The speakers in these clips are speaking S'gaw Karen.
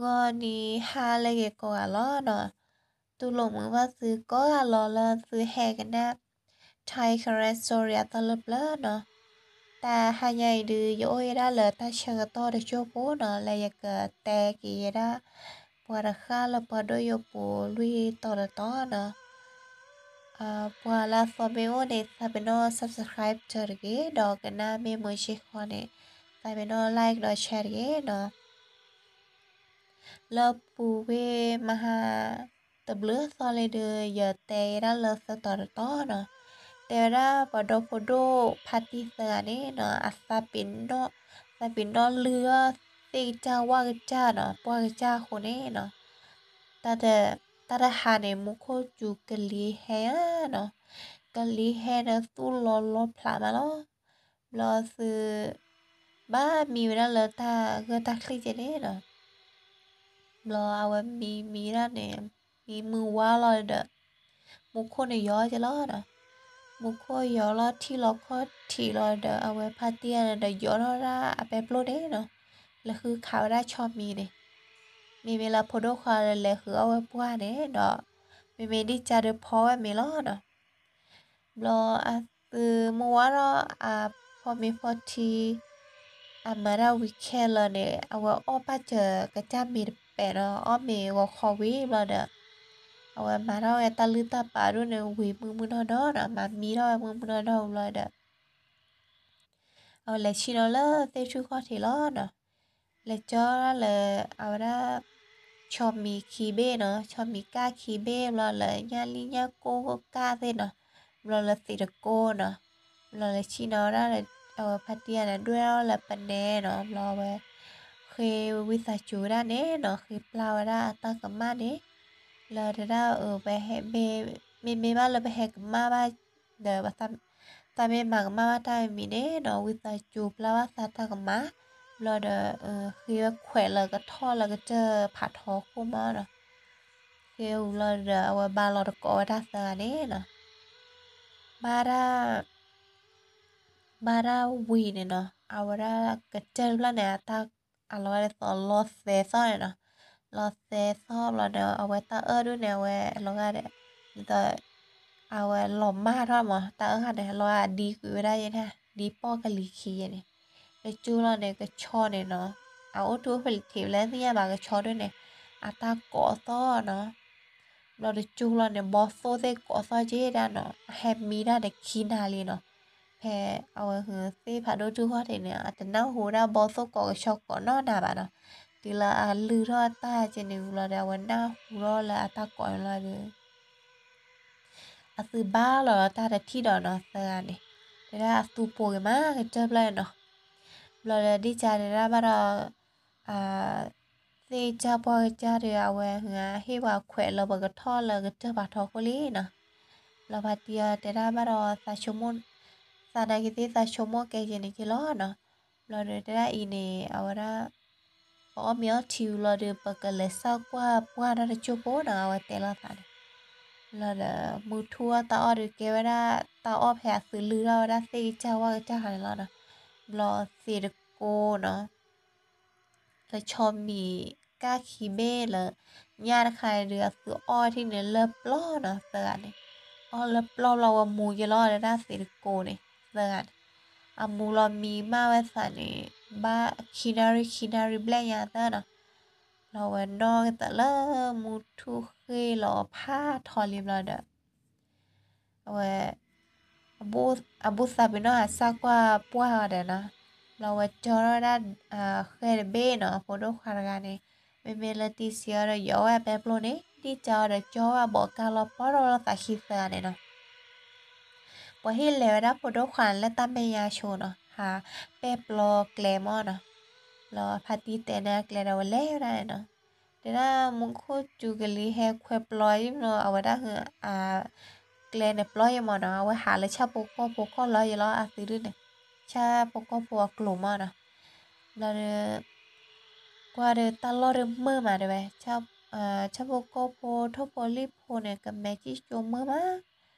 ဂီၤနံၤဟါလၢအဂ့ၤကိးဂၤလီၤနီၤ, တူၢ်လိာ်မုာ်ဘၣ်သုကိးဂၤလီၤလၢသုဟဲကနၣ် Thai Karen Story အသီတဖျၢၣ်နီၤ. တၢ်ဟါညါအံၤဒုး ယအိၣ်ဝဲဒၣ်လၢတၢ်ဆၢကတီၢ်တစိၢ်ဖိနီၤ လၢယကတဲက့ၤဝဲဒၣ် ပှၤတဃၣ်လၢပှၤဒိၣ်ယိာ်ပူၤလွံၢ်တီၤတတီၤနီၤ. ပှၤလၢအသီမ့ၢ်အိၣ်န့ၣ် သးပ့ၤနီၣ် subscribe တၢ်တဂ့ၤ, ဒီးကနၣ်မ့ၢ်မုာ်ဆ့ၣ်ဃီန့ၣ် သးပ့ၤနီၣ် like ဒီး share တဂ့ၤနီၤ. လၢပူၤကွံာ်မဟါတဘျုးသီလံဒုး ယတဲဝဲဒၣ်လၢသၢတီၤတတီၤနီၤ, တဲဝဲဒၣ်ပှၤဒီဖိဒိၣ်ဖါတံၢ်သၢဂၤန့ၣ်နီၤ အသးပ့ၤနီၣ်, သးပ့ၤနီၣ်လုၢ်အီၣ်သ့ၣ်ကစၢ်ဝၣ်ကစၢ်နီၤ, ပှၢ်ကစၢ်အဃိန့ၣ်နီၤ, တၢ်တဟါန့ၣ် မူခိၣ်စူၤကလံၤဟဲဧါနီၤ, ကလံၤဟဲဒီးသူၣ်လီၤလီၤဖျးမးလီၤ. ဘျီသု ဘၣ်မံဝဲဒၣ်လၢတၢ်ဂၢၢ်တၢ်ချံၣ်က့န့ၣ်နီၤ. ဘျီအဝဲမံမံဒၣ်န့ၣ် မံမုၢ်ဝါလီၤဒီး မူခိၣ်န့ၣ်ယီၤက့လီၤနီၤ. မူခိၣ်ယီၤလီၤထံၣ်လီၤခီၣ်ထံးလီၤဒီး အဝဲဖါတံၢ်န့ၣ်ဒီးယီၤထီၣ်ဝဲဒၣ်အပဲပျိၢ်န့ၣ်နီၤ, လဲၤဃုခးဝဲဒၣ်ဆီမံၤန့ၣ်, မ့မ့ၢ်လၢဖိဒိၣ်ခွါဒီးလဲၤဃုအီၣ်ဝဲပှၢ်န့ၣ်ဒီး မ့မ့ၢ်ဒ်ကၢ်ဒုးဖီဝဲမ့ၤလီၤနီၤ. ဘျီအသုမုၢ်ဝါထီၣ်အဖီမ့ၤဖီထံ အမၤတၢ်ဝံၤခဲလၢာ်န့ၣ် အဝဲအီၣ်ပာ်စၢၤကစၢ်မ့ၤတပဲာ်နီၤ, အီၣ်မ့ၤဂီၤခီဝံၤဘျီဒီး အဝဲမၤထီၣ်ဝဲတၢ်လုၢ်တၢ်ပာ်ဒိၣ်န့ၣ် ဝံၤမုၢ်မုၢ်နီၢ်နီၢ်နီၤ, မၤမံထီၣ်ဝဲမုၢ်မုၢ်နီၢ်နီၢ်ဘျီဒီး အဝဲလဲၤဆ့ၣ်နီၤလၢသ့ၣ်ထူၣ်ခီၣ်ထံးလီၤနီၤ. လဲၤကၠီလၢအဝဲဒၣ် ဆီမံၤခံဘ့ၣ်နီၤ, ဆီမံၤကၢ်ခံဘ့ၣ် ဘျီလၢညၣ်လံၣ်ညၣ်ကိၢ်ကၢ်သ့ၣ်နီၤ, ဘျီလၢသံးတကိနီၤ, ဘျီလၢဆ့ၣ်နီၤဝဲဒၣ်လၢ အဝဲဖါတံၢ်န့ၣ် ဒွဲၣ်အီၣ်လၢပနဲနီၤ, ဘျီအဝဲဃ့ဝံသးစူၤဝဲဒၣ်န့ၣ်နီၤ, ဃ့ပျၢ်ဝဲဒၣ်အတၢ်ကမၣ်န့ၣ် လၢတဒၣ်အၢ ပဟဲ မ့မ့ၢ်ဘၣ်လၢပဟဲကမၣ်ဘၣ် ဒီး သးမ့ၢ်မၤကမၣ်ဘၣ်တၢ်မံၤန့ၣ်နီၤ, ဝံသးစူၤပျၢ်ဘၣ်သးတၢ်ကမၣ်, ဘျီဒီး ဃ့ဝဲခွဲးလၢကထီၣ်လၢကတၢၢ်ဖးထီခိၣ်မးနီၤ, ဃ့ဝံၤလီၤဒီး အဝဲဘါလီၤတကိးဝဲဒၣ်သၢဂၤန့ၣ်နီၤ, ဘၣ်ဒၣ် ဘၣ်ဒၣ်ဝံၤန့ၣ်နီၤ, အဝဲဒၣ်ကတၢၢ်တဖျၢၣ်န့ၣ် အတၢ် အလီၤဂာ်ဒ်သိးလီၤသဲသီၣ်န့ၣ်နီၤ, လီၤသဲသီၣ်ဘျီဒီး အဝဲတၢ်အၢၣ်ဒိၣ်န့ၣ် အဝဲအလီၤဂာ်ဒီး ဒ်သိး အဝဲလီၤမၢ်ထီၣ်မး တၢ်အၢၣ်ဂၤန့ၣ် အလီၤဂာ်ဒ်ကွံာ်ဝဲဒၣ်ယဲန့ၣ် ဒ်ပီၣ်ကလံၤခံယဲန့ၣ်, တကၠိလီၤန့ၣ် ကဆီန့ၣ်နီၤ, အအိၣ်ထူအိၣ်ဖဲလဲၣ်ထံးဝဲလၢသ့ၣ်ညါဘၣ် ကဆီဒိၣ်န့ၣ် အတၢ်ကိးသီၣ်နီၤ, ဘျီတကၠိလီၤန့ၣ် ဘီသိၣ်သ့ၣ်ကိးသီၣ်က့ဒၣ်နီၤ, အဟဲမံဒၣ်တခံနၤလံနီၤ, ဖဲအဝဲသ့ၣ်ဖးဒိၣ်ထူၣ်ခီၣ်ထံးန့ၣ် အတနၢ်ဟူဝဲဒၣ်ဘီသိၣ်ကိးကဆီကိးနီၢ်နၤဘၣ်နီၤ, တုၤလၢအလုၢ်ထီၣ်တၢ်က့န့ၣ်ဝံၤလီၤဒီး အဝဲနၢ်ဟူထီၣ်လၢအတၢ်ကိးန့ၣ်လီၤဒီး အသုဘါလီၤတၢ်တထံၣ်ဒီးနီၤ သၢဂၤန့ၣ်, တဲဒၣ်အသူပိာ်ဂ့ၤမးကတၢၢ်ဖျၢၣ်န့ၣ်နီၤ, ဘျီဒီးဒ်ကၢ်တဲဒၣ်ဘၣ်ဒီး သ့ၣ်ကၢ်ပှၢ်ကစၢ်ဒီး အဝဲဟ့ၣ်ပှၤခွဲးလၢပကထီၣ်လၢကတၢၢ်ဖးထီခိၣ်လံနီၤ, ဘျီဖါတံၢ်အီၤတဲဒၣ်ဘၣ်ဒီး သးဆိကမိၣ် သးနာ်က့သ့ၣ်သးဆိကမိၣ်ကဲက့န့ၣ်က့လီၤနီၤ, ဘျီဒီးတဲဒၣ်အံၤန့ၣ် အဝဲဒၣ် ပအီၣ်မ့ၤအီထံဝံၤလီၤဒီး ပကလဲၤစၢ်ကွၢ်ပှၢ်တၢ်တကၠိဖိနီၤ အဝဲတဲလိာ်သးန့ၣ်, ဘျီဒီး မုၢ်ထူၣ်အီၣ်တၢ်အီၣ်ဒီးကဲဝဲဒၣ် တၢ်အီၣ်ဖဲအသုလုၢ်ထီၣ်ဝဲဒၣ်သ့ၣ်ကစၢ်ဝၣ်ကစၢ်ခါန့ၣ်လီၤနီၤ, ဘျီသံးတကိနီၤ လၢဆီမံၤကၢ်ခံဘ့ၣ်လၢ ညၣ်တခါန့ၣ်ဒုး အသုအီၣ်ထံၣ်န့ၣ်လၢပျီနီၤ သၢဂၤန့ၣ်, အီၣ်လၢပျီဘျီဝဲမူက့လီၤ တဲဒၣ်သံးတကိန့ၣ် သၢဂၤန့ၣ်, အမူလီၤမံမၢ်ဝဲသးန့ၣ် ဘၣ်ခံနၣ်ရံၣ်ခံနၣ်ရံၣ်ဘျဲၣ်ညါသၢနီၤ, ဘျီဝဲနီၣ်က့ၤသးလၢမူထူၣ်ဃ့ၢ်လီၤဖးထီလံဘျီဒီး အဝဲ အဘူၣ်သးပ့ၤနီၣ်ဟးစၢ်ကွၢ်ပှၢ်အီၤဒီးနီၤ, ဘျီဝဲကၠီထီၣ်ဝဲဒၣ် ဃဲတဘ့ၣ်နီၤ, ဖိဒိၣ်ခွါတဂၤန့ၣ် မ့မ့ၢ်လၢတံၢ်စံးအီၤဒီး ယီၤဝဲအပဲပျိၢ်န့ၣ် ဒ်ကၢအီၤဒီးကၠီဝဲဘီးကၢ်လီၤပီၢ်ထီၣ်လီၤသးခံသၢဂၤန့ၣ်နီၤ. ပှၤဟ့ၣ်လဲၤဝဲဒၣ်ဖိဒိၣ်ခွါန့ၣ်လၢတၢ်မဲာ်ညါဆိနီၤ, ဟးပဲၢ်ပျီကျဲမးနီၤ. ဘျီဖါတံၢ်တဲန့ၢ်အကျဲဒီးဝဲလဲၤဝဲဒၣ်န့ၣ်နီၤ. တဲဒၣ်မူခိၣ်စူၤကလံၤဟဲခွဲးပျီအံၤနီၤ, အဝဲဒၣ်ဟု အကျဲန့ၣ်ပျီယံမးနီၤ, အဝဲဟးလၢဆၣ်ဖိကီၢ်ဖိခီၣ်လီၤယံလီၤ အသုဒုန့ၣ်, ဆၣ်ဖိကီၢ်ဖိအကျိၤမးနီၤ. ဘျီဒီး ကွၢ်ဒီးတၢ်လီၢ်ဒီးမုာ်မးတဲဝဲ, ဆၣ်ဖိကီၢ်ဖိထိၣ်ဖိလံၣ်ဖိန့ၣ် ကမဲာ်စံၣ်ကၠိမုာ်မး.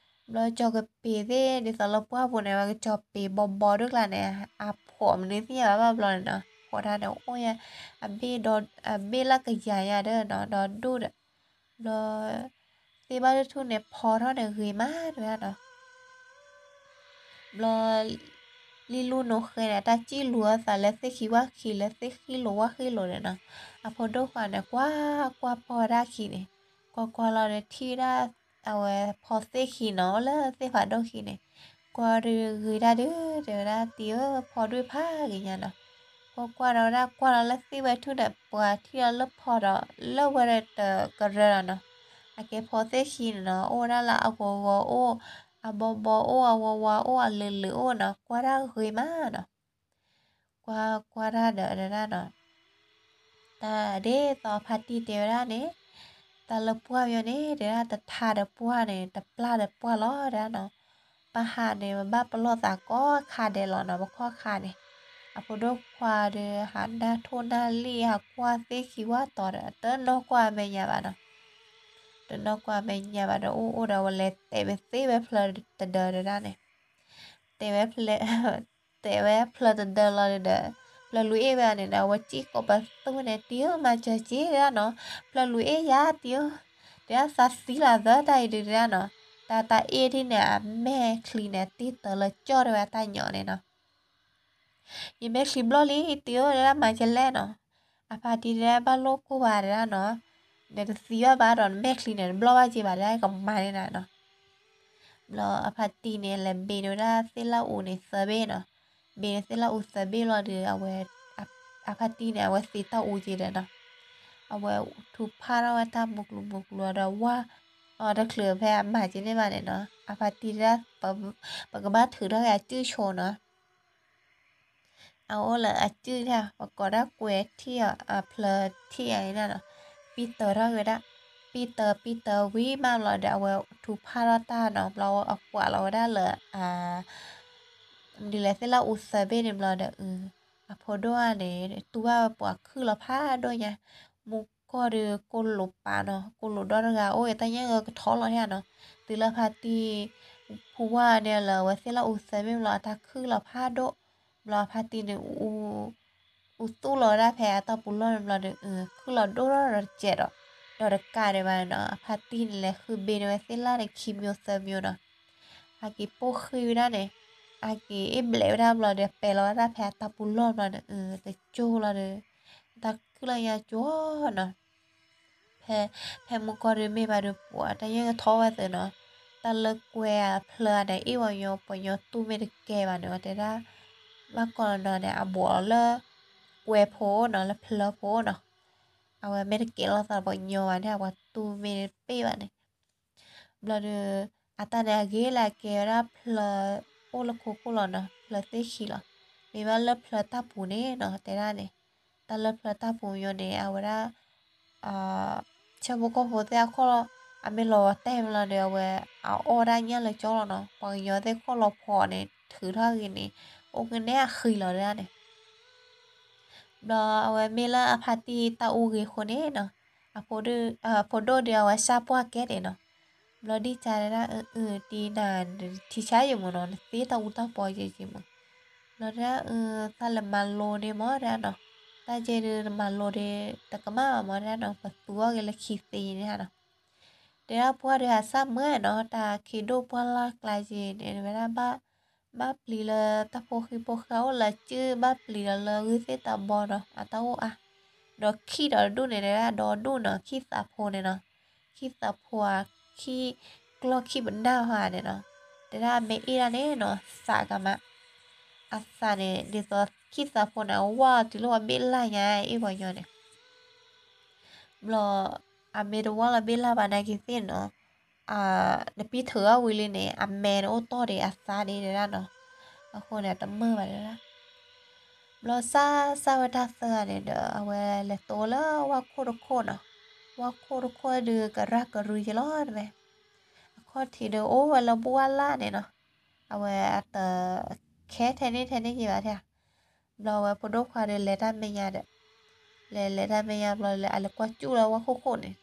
ဘျီကၠီၤကပ့ၤသ့ၣ် ဒ်သိးလၢပှၢ်ပူၤန့ၣ် ဝဲကၠီၤပ့ၤဘီဘီဒိၣ်ကျါန့ၣ် အဖှီၣ်မနုၤသ့ၣ်ညါဘၣ်ဘျီန့ၣ်နီၤ. အဝဲဒၣ်အဘ့ၣ်ဒီးအဖိဒီးအမါဒီးအဖိဒီးအဝဲသ့ၣ်ကိးဒၣ်န့ၣ် အိၣ်ယါ အဘ့ၣ်ဒီး အဘ့ၣ်လၢကယၤညါဒီးနီၤ ဒီးဒိၣ်ဒီး ဘျီ သ့ၣ်ဘၣ်တထူၣ်န့ၣ် ဖီထီၣ်န့ၣ်ဂ့ၤမးတဝဲဒၣ်နီၤ. ဘျီ လံလူၢ်နိဃဲန့ၣ် တၢ်စံၣ်လူၤအသးလၢသ့ၣ်ခံဝၣ်ခံ လၢသ့ၣ်ဃံလိာ်ဝၣ်ဃံလိာ်န့ၣ်နီၤ. အဖိဒိၣ်ခွါန့ၣ် ကွၢ်ကွၢ် ဖီဝဲဒၣ်ခံန့ၣ် ကွၢ်ကွၢ်လီၤဒီးထံၣ်ဝဲဒၣ် အဝဲဖီသ့ၣ်ခံနီၤ အိၣ်လၢသ့ၣ်ဖးဒိၣ်ခံန့ၣ် ကွၢ်ဒီးဂ့ၤဒၣ်ဒုး တဲဝဲဒၣ် တံၤဧၢ ဖီဒွဲၣ်ဖးဂ့ၤညါနီၤ. ကွၢ်ကွၢ်ဒီးဝဲဒၣ် ကွၢ်လီၤလၢသ့ၣ်ဝဲထူၣ်ဒီး ပှၤထံၣ်လီၤလၢဖီဒီး လၢဝဲဒီးတကရၢလီၤနီၤ. အကဲဖီသ့ၣ်ခံန့ၣ်နီၤ အိၣ်ဝဲဒၣ်လၢအဂီၤဂီၤအိၣ် အဘီဘီအိၣ် အဝါဝါအိၣ် အလၢာ်လၢာ်အိၣ်နီၤ ကွၢ်တၢ်ဂ့ၤမးနီၤ. ကွၢ်ကွၢ်တၢ်ဒီးဒၣ်နီၤ တၢ်ဒ်သိးဖါတံၢ်တဲဝဲဒၣ်န့ၣ် တၢ်လၢပှၢ်ပညီန့ၣ် တဲဒၣ်တထါဒီးပှၢ်န့ၣ် တပျၢ်ဒီးပှၢ်လီၤဒၣ်နီၤ. ပဟးန့ၣ် ပဘၣ်ပလီၢ်သးကိးခါဒဲးလီၤနီၤ ပခီၣ်ခါန့ၣ်. အဖိဒိၣ်ခွါဒီး ဟးနၢ်ထိၣ်နၢ်လံၣ် ဟးကွၢ်သ့ၣ်ခံဝၣ်တီၤဒီး တနီၢ်ကွၢ်အမဲာ်ညါဘၣ်နီၤ. တနီၢ်ကွၢ်အမဲာ်ညါဘၣ်ဒီး အိၣ်အိၣ်ဒီး အဝဲလဲၤတဲာ်ဝဲသ့ၣ်ဝဲဖျၢၣ်တဒၢတဒၢဒၣ်န့ၣ် တဲာ်ဝဲဖျၢၣ် တဲာ်ဝဲဖျၢၣ်တဒၢလီၤဒီး ဖျၢၣ်လူၤအ့ၣ်ဝဲန့ၣ်ဒီး အဝဲစံၣ်ကိးပသူန့ၣ် တံၤဧၢ မၤစၢၤက့ဒၣ်နီၤ, ဖျၢၣ်လူၤအ့ၣ်ယၤတံၤဧၢ, တဲဒၣ်သးသံလီၤသၢတၢ်အံၤဒုးဒၣ်နီၤ, တၢ်တၢ်အ့ၣ်ဒ်န့ၣ် အမဲာ်ချံန့ၣ် တ့ၢ်တၢ်လၢကၠီၣ်တဲဝဲအတၢ်ညီန့ၣ်နီၤ, ယမဲာ်ချံဘျီၣ်လံ တံၤဧၢ တဲဒၣ်မၤကလဲၣ်နီၤ, အဖါတံၢ်တဲဒၣ်ဘၣ်လိၣ်ကိၢ်ဘၣ်တဲဒၣ်နီၤ, နတသံဘၣ်ဘၣ်ဒီးနမဲာ်ချံန့ၣ် တဘျီၣ်ဘၣ်က့ဘၣ်တဲဒၣ်ကမၤန့ၢ်နၤနီၤ ဘျီအဖါတံၢ်န့ၣ် လဲၤဘ့ၣ်န့ၢ်ဝဲဒၣ်သ့ၣ်လၣ်အူန့ၣ်သၢဘ့ၣ်နီၤ, ဘ့ၣ်န့ၢ်သ့ၣ်လၣ်အူသၢဘ့ၣ်လီၤဒီး အဝဲ အဖါတံၢ်န့ၣ် အဝဲသ့တၢ်အူက့ဒီးနီၤ, အဝဲထူးဖးထီၣ်ဝဲတၢ်မူကျူၤမူကျူၤဒီးဝၢ်အီၤတချုးဖဲအမၤက့န့ၢ်ဘၣ်န့ၣ်နီၤ, အဖါတံၢ်တဲဒၣ် ပကဘၣ်ထုးထီၣ်က့ၤအစုၣ်ဆိနီၤ အအိၣ်လၢအစုၣ်န့ၣ် ပကိးဒၣ်ကွဲၤထံၣ်အီၤ အဖျၢၣ်ထံၣ်အံၤန့ၣ်နီၤ, ပံတၢၤထီၣ်က့ၤဝဲဒၣ်, ပံတၢၤ ပံတၢၤဝံၤမးဘျီဒီး အဝဲထူးဖးထီၣ်တၢ်နီၤ, ဘျီအကွၢ်လီၤဝဲဒၣ်လၢ မနုၤလဲၣ် သ့ၣ်လၣ်အူသၢဘ့ၣ်န့ၣ်ဘျီဒီး အဖိဒိၣ်ဧါန့ၣ် တူၢ်ဘၣ်ဝဲပှၤခုၣ်လီၤဖးဒိၣ်ညါ, မူကီၢ်ဒီးကိၢ်လိာ်ပာ်နီၤ, ကိၢ်လိာ်ဒီတဂၤအိၣ် တၢ်ညၣ်ဂၢၢ်ကထီလီၤန့ၣ်နီၤ, တုၤလၢဖါတံၢ် ဖူဝါန့ၣ်လၢအဝဲသ့ၣ်လၣ်အူသၢဘ့ၣ်ဘျီ အတၢ်ခုၣ်လီၤဖးဒိၣ်, ဘျီအဖါတံၢ်န့ၣ် အူသူၣ်လီၤဝဲဒၣ်ဖဲအတၢ်ပူၤလီၢ်န့ၣ်ဘျီဒီး ခုၣ်လီၤဒိၣ်ထီၣ်ဒီးတစဲးဒီး, ဒီးတကးဒံးဘၣ်န့ၣ်နီၤ, အဖါတံၢ်န့ၣ်လဲၤဃုဘ့ၣ်န့ၢ်ဝဲသ့ၣ်လၣ်န့ၣ်ခံမျိုးသၢမျိုးနီၤ, ဟဲက့ၤပိာ်ဃံဝဲဒၣ်န့ၣ်, ဟဲက့ၤအ့ၣ်ဘျဲးဝဲဒၣ်ဘျီဒီး ပဲာ်လီၤဝဲဒၣ်ဖဲအတၢ်ပူၤလီၢ်ဘျီန့ၣ် တကၠိလီၤဒီး တၢ်ခုၣ်လီၤညါကၠီနီၤ ဖဲ ဖဲမူကီၢ်ဒီးမ့ၢ်ဘၣ်ဒီးပှၤတၢ်ညၣ်ကထီဝဲသ့နီၤ, တၢ်လၢကွဲၤအဖျၢၣ်န့ၣ် အ့ၣ်ဝဲညီ ပှၤညီတူၢ်မ့ၢ်တကဲဘၣ်န့ၣ် တဲဒၣ် ဘၣ်ကီးနီၤန့ၣ် အဘိးလီၤလၢ ကွဲၤဖိနီၤ လၢဖျၢၣ်ဖိနီၤ, အဝဲမ့ၢ်တကဲလိာ်သးပှၤညီဘၣ်န့ၣ် အပှၤတူၢ်မ့ၢ်တပ့ၢ်ဘၣ်န့ၣ် ဘျီဒီး အတၢ်န့ၣ်အဂ့ၤလၢအကဲဝဲဒၣ်ဖျၢၣ်အိၣ်လၢခိခိၣ်လီၤနီၤ, ဖျၢၣ်သ့ၣ်ခံလီၤ, မ့ၢ်ဘၣ်လၢဖျၢၣ်တၢ်ပူၤန့ၣ်နီၤ တဲဒၣ်န့ၣ်, တၢ်လၢဖျၢၣ်တၢ်ပူၤညီန့ၣ် အဝဲဒၣ် ဆၢဖိကီၢ်ဖိသ့ၣ်အခိၣ်လီၤ, အမ့ၢ်လီၤတဲာ်မးလီၤဒီး အဝဲအအီၣ်ဒၣ်ညၣ်လၢကၠီလီၤနီၤ, ပှၤကညီသ့ၣ်ခိၣ်လီၤဖီန့ၣ် ထုးထီၣ်ဂ့ၤန့ၣ် အိၣ်ကနဲၣ်အဃံလီၤဒၣ်န့ၣ် ဘျီအဝဲမ့ၢ်လၢအဖါတံၢ်တၢ်အူဂ့ၤအဃိန့ၣ်နီၤ, အဖိဒိၣ်ဒီးအဝဲစၢ်ပှၢ်ကဲန့ၣ်နီၤ, ဘျီဒ်ကါတဲဒၣ် အၢ အၢ တံၤနၤ ထံဆါယံာ်မးနီၤ နသ့တၢ်အူတၢ်ပီယံာ်ယံာ်မး, ဘျီတဲဒၣ် အၢ သးလဲၤမၤလိန့ၢ်မးတဲဒၣ်နီၤ, တၢ်ကဲဒုးနမၤလိဒီး တကမၣ်ဘၣ်မးတဲဒၣ်နီၤ ပသူအီၣ်က့ၤလၢခံသ့န့ၣ်နီၤ တဲဒၣ်ပှၢ်ဒီးအစၢ်မုၢ်နီၤ တၢ်ခံဒိၣ်ပှၢ်လၢ်ကျါက့န့ၣ် ဝဲဒၣ်ဘၣ် ဘၣ်ပျံၤလၢတၢ်ဖိဃံဖိဃာ်အိၣ်လၢစုၣ် ဘၣ်ပျံၤဒီးလၢဂုၢ်သ့ၣ်တၢ်ဘီဒီး အတၢ်အိၣ်အါ, ဒီးခံဒီးတဒူၣ်န့ၣ် တဲဒၣ်ဒီဒူၣ်နီၤ ခံသးဖိန့ၣ်နီၤ, ခံသးဖိဧါ ခံကျီၢ်ခံပနၢ်ဧါန့ၣ်နီၤ, တဲဒၣ်အမ့ၢ်အ့ၣ်ဒၣ်န့ၣ်နီၤ သးကမး, အသးန့ၣ် ဒ်သိးခံသးဖိန့ၣ် အဝၢ်တုၤလၢပှၤဘ့ၣ်လၢ်ညါအ့ၣ်ပှၤညီန့ၣ် ဘျီ အမ့ၢ်တဝၢ်လီၤဘ့ၣ်လၢ်ဘၣ်နာ်က့သ့ၣ်နီၤ, နပံၢ်ထုးအီၣ်ဝံၤလံန့ၣ် အမဲာ်န့ၣ်အိၣ်တီၢ်ဒံးအသးဒံးတဲဒၣ်နီၤ, အဃိန့ၣ် တမုာ်ဘၣ်တဲဒၣ်, ဘျီစၢ်စၢ်ဝဲတၢ်သၢဂၤန့ၣ်ဒီး အဝဲလဲၤတိလၢဝၣ်ခိၣ်တခိၣ်နီၤ, ဝၣ်ခိၣ်တခိၣ်ဒုးကရၢ်ကရုယလီၤတဝဲ, အခီၣ်ထံးဒီးအိၣ်ဝဲလၢဘၣ်ဝၣ်လၢ်န့ၣ်နီၤ, အဝဲအတ ခဲထဲန့ၣ်ထဲန့ၣ်ယံၤဘၣ်ထဲ ဘျီဝဲဖိဒိၣ်ခွါဒီးလဲၤတၢ်မဲာ်ညါဒီး, လဲၤလဲၤတၢ်မဲာ်ညါဘျီလၢအလဲၤကွၢ်စူၣ်လၢဝၣ်ခိၣ်ခိၣ်န့ၣ်,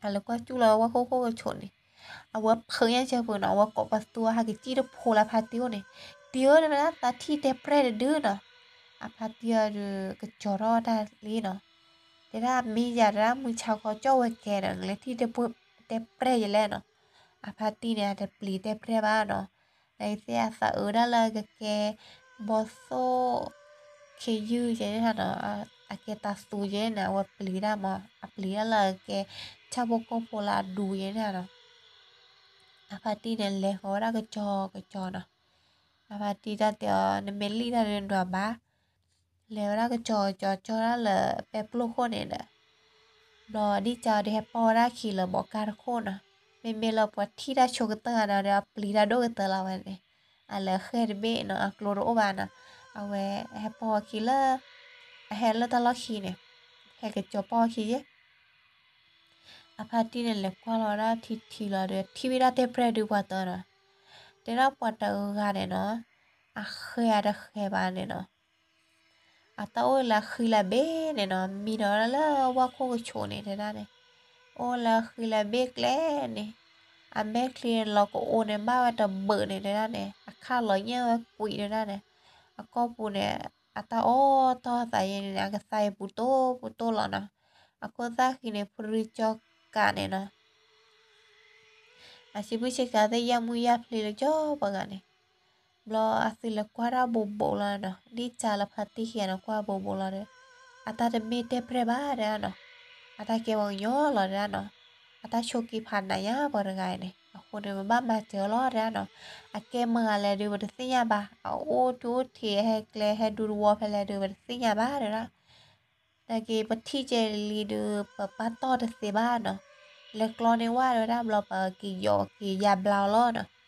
အလဲၤကွၢ်စူၣ်လၢဝၣ်ခိၣ်ခိၣ်ကဆိးန့ၣ်, အဝဲဖုးညါစၢၤပူၤနီၤ အဝဲကိးပသူဟဲကစံၣ်တဖိလၢဖါတံၢ်အိၣ်န့ၣ်, တံၤဧၢ တဲဝဲဒၣ်သးထံၣ်တဲပြဲၢ်တဒုနီၤ, အဖါတံၢ်အီၤဒုး ကကၠီၤထီၣ်တၢ်လံနီၤ. တဲဒၣ်မ့ၢ်ယၤတၢ်မုၢ်ဆါခီကၠီၣ်ဝဲကဲဒီး နလဲၤထံၣ်တဲပှဲၢ်ယလဲၣ်နီၤ. အဖါတံၢ်န့ၣ် အတပျံၤတဲပှဲၢ်ဘၣ်နီၤ. နသ့ၣ်အသးအုးဒၣ်လၢအကကဲ ဘီသိၣ် ခ့ယုၢ်ယဲန့ၣ်နီၤ, အကဲတၤသူယဲန့ၣ် အဝဲပျံၤတၢ်မး, အပျံၤတၢ်လၢအကဲ ဆၣ်ဖိကီၢ်ဖိလၢအဒူယဲန့ၣ်နီၤ. အဖါတံၢ်န့ၣ် လဲၤဃီၤဝဲဒၣ်ကကၠီၤကကၠီၤနီၤ. အဖါတံၢ်တၢ်တဲအီၤ နမ့ၢ်လံၣ်တၢ်ဒုးနွၤဘၣ်, လဲၤဝဲဒၣ်ကကၠီၤကကၠီၤကၠီၤဒၣ်လၢပဲပျိၢ်ခိၣ်န့ၣ်ဒီး ဘျီဒ်ကၢ်အီၤဒုးဟဲပီၢ်ဝဲဒၣ်ခံလၢဘီးကါတခိၣ်နီၤ. မ့မ့ၢ်လၢပှၤထံၣ်တၢ်ဆိကတၢၢ်ဂၤန့ၣ်ဒီး အပျံၤတၢ်ဒိၣ်ကတၢၢ်လီၤဝဲန့ၣ်, အလဲၤဃဲၢ်တဘ့ၣ်နီၤ, အကျိတအိၣ်ဘၣ်နီၤ. အဝဲဟဲပီၢ်ဝဲခံလၢ အဟဲလၢတၢ်လီၢ်ခံန့ၣ်, ဟဲကကၠီၤပီၢ်ဝဲခံယဲ အဖါတံၢ်န့ၣ် လဲၤကွၢ်လီၤဝဲဒၣ်ထံထံလီၤဒီး ထံၣ်ဝဲဒၣ်တဲပှဲၢ်ဒုးပှၤတၢ်နီၤ. တဲဒၣ်ပှၤတဂၤန့ၣ်နီၤ, အဃဲၤအတဃဲၤဘၣ်န့ၣ်နီၤ, အတၢ်အိၣ်လၢအဃံလၤဘ့ၣ်န့ၣ်နီၤ, မံဒီးဝဲဒၣ်လၢဝၣ်ခိၣ်ကဆိးန့ၣ်တဲဒၣ်န့ၣ်, အိၣ်လၢအဃံလၤဘ့ၣ်ကျဲန့ၣ်, အမဲာ်ချံန့ၣ်လီၤကအိန့ၣ် ဘၣ်ဝဲတဘၢၣ်န့ၣ်တဲဒၣ်န့ၣ်, အခၣ်လီၤညၣ်ဝဲကွံာ်တဲဒၣ်န့ၣ်, အကီၢ်ပူၤန့ၣ် အတၢ်အီၣ်တၢ်အီသးယဲန့ၣ် အကသါအံၤပူၤတိၢ်ပူၤတိၢ်လီၤနီၤ. အခိၣ်သၣ်ဃံန့ၣ် ဖုရံကၠီကးန့ၣ်နီၤ, အစံးဘုၣ်ဆ့ကၤသ့ၣ်ယၢ်မုၢ်ယၢ်ဖျ့လၢကၠီပှၤဂၤန့ၣ်, ဘျီအသုးလဲၤကွၢ်တၢ်ဘူးဘူးလီၤနီၤ, ဒ်ကၢ်လၢဖါတံၢ်ခံဂၤန့ၣ် ကွၢ်ဘူးဘူးလီၤဒီး, အတၢ်တမ့ၢ်တဲပှဲၢ်ဘၣ်တဲဒၣ်နီၤ, အတၢ်ကဲပှၤကညီလီၤတဲဒၣ်နီၤ, အတၢ်ဆိးက့ဖးနးညါပှၤတဂၤအံၤန့ၣ်, အဃိန့ၣ် ပဘၣ်မၤစၢၤအီၤလီၤတဲဒၣ်နီၤ, အကဲမတၤဂၤလဲၣ်ဒုး ပတသ့ၣ်ညါဘၣ်, အအိၣ်ထူအိၣ်ထံး ဟဲကျဲဟဲဒူသဝီဖဲလဲၣ်ဒုး ပတသ့ၣ်ညါဘၣ်တဲဒၣ် နာ်က့ ပထံၣ်ကဲလံဒုး ပပာ်တီၢ်တသ့ဘၣ်နီၤ, လဲၤကျီန့ၢ်ဝဲဒၣ်ဘျီ ပက့ၤယီၤက့ၤယါဘျါအီၤလီၤနီၤ.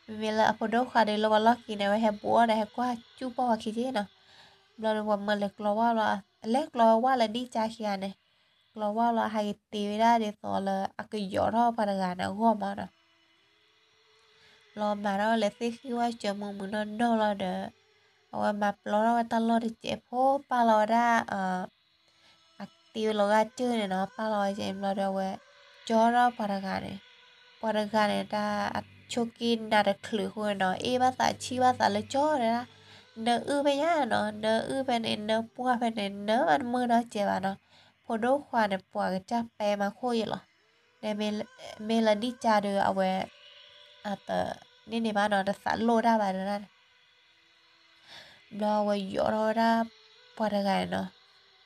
မ့မ့ၢ်လၢအဖိဒိၣ်ခွါဒီး လၢပှၤလီၢ်ခံန့ၣ် အဝဲဟဲဘူးအီၣ်ဒီးဟဲကွၢ်စူၣ်ပီၢ်ဝဲခံက့နီၤ, ဘျီဒီးပှၤမၢလဲၤကျီဝဲဘျီ လဲၤကျီဝဲလၢဒ်ကၢ်ခံဂၤန့ၣ်, ကျီဝဲဘျီ ဟဲက့ၤတ့ဝဲဒၣ်ဒ်သိးလၢအကယီၤထီၣ်ပှၤတဂၤန့ၣ်အဂီၢ်မးနီၤ. ဘျီမၤထီၣ်ဝဲလၢသ့ၣ်ဃံဝဲစၢၤမုာ်မုာ်နီၢ်နီၢ်လီၤဒီး, အဝဲမၤပျီထီၣ်ဝဲတၢ်လီၢ်တစဲးဖိ ပာ်လီၤဝဲဒၣ် အတ့ဝဲလီၤဂာ်စၢၢ်န့ၣ်နီၤ, ပာ်လီၤဝဲကဲဘျီဒီး အဝဲကၠီထီၣ်ပှၤတဂၤန့ၣ်, ပှၤတဂၤန့ၣ် တၢ်အဆိးက့နးတချုးအဃိန့ၣ်နီၤ, အ့ၣ်ဘၣ်သးဆံၣ်ဘၣ်သးလၢကၠီတဲဒၣ်, နၢအုၣ်ဖဲညါနီၤ, နၢအုၣ်ဖဲန့ၣ် နၢပှၢ်ဖဲန့ၣ် နၢမုၢ်နီတစဲးဘၣ်နီၤ, ဖိဒိၣ်ခွါန့ၣ် ပှၤကစၢ်ပဲမၤခိၣ်ယဲလီၤ. မ့ၢ်လၢဒ်ကၢ်ဒီး အဝဲ အတန့ၢ်န့ၢ်ဘၣ်နီၤ, တသးလိၣ်တၢ်ဘၣ်တဲဒၣ်န့ၣ် ဘျီအဝဲယီၤထီၣ်ဝဲဒၣ်ပှၤတဂၤန့ၣ်နီၤ,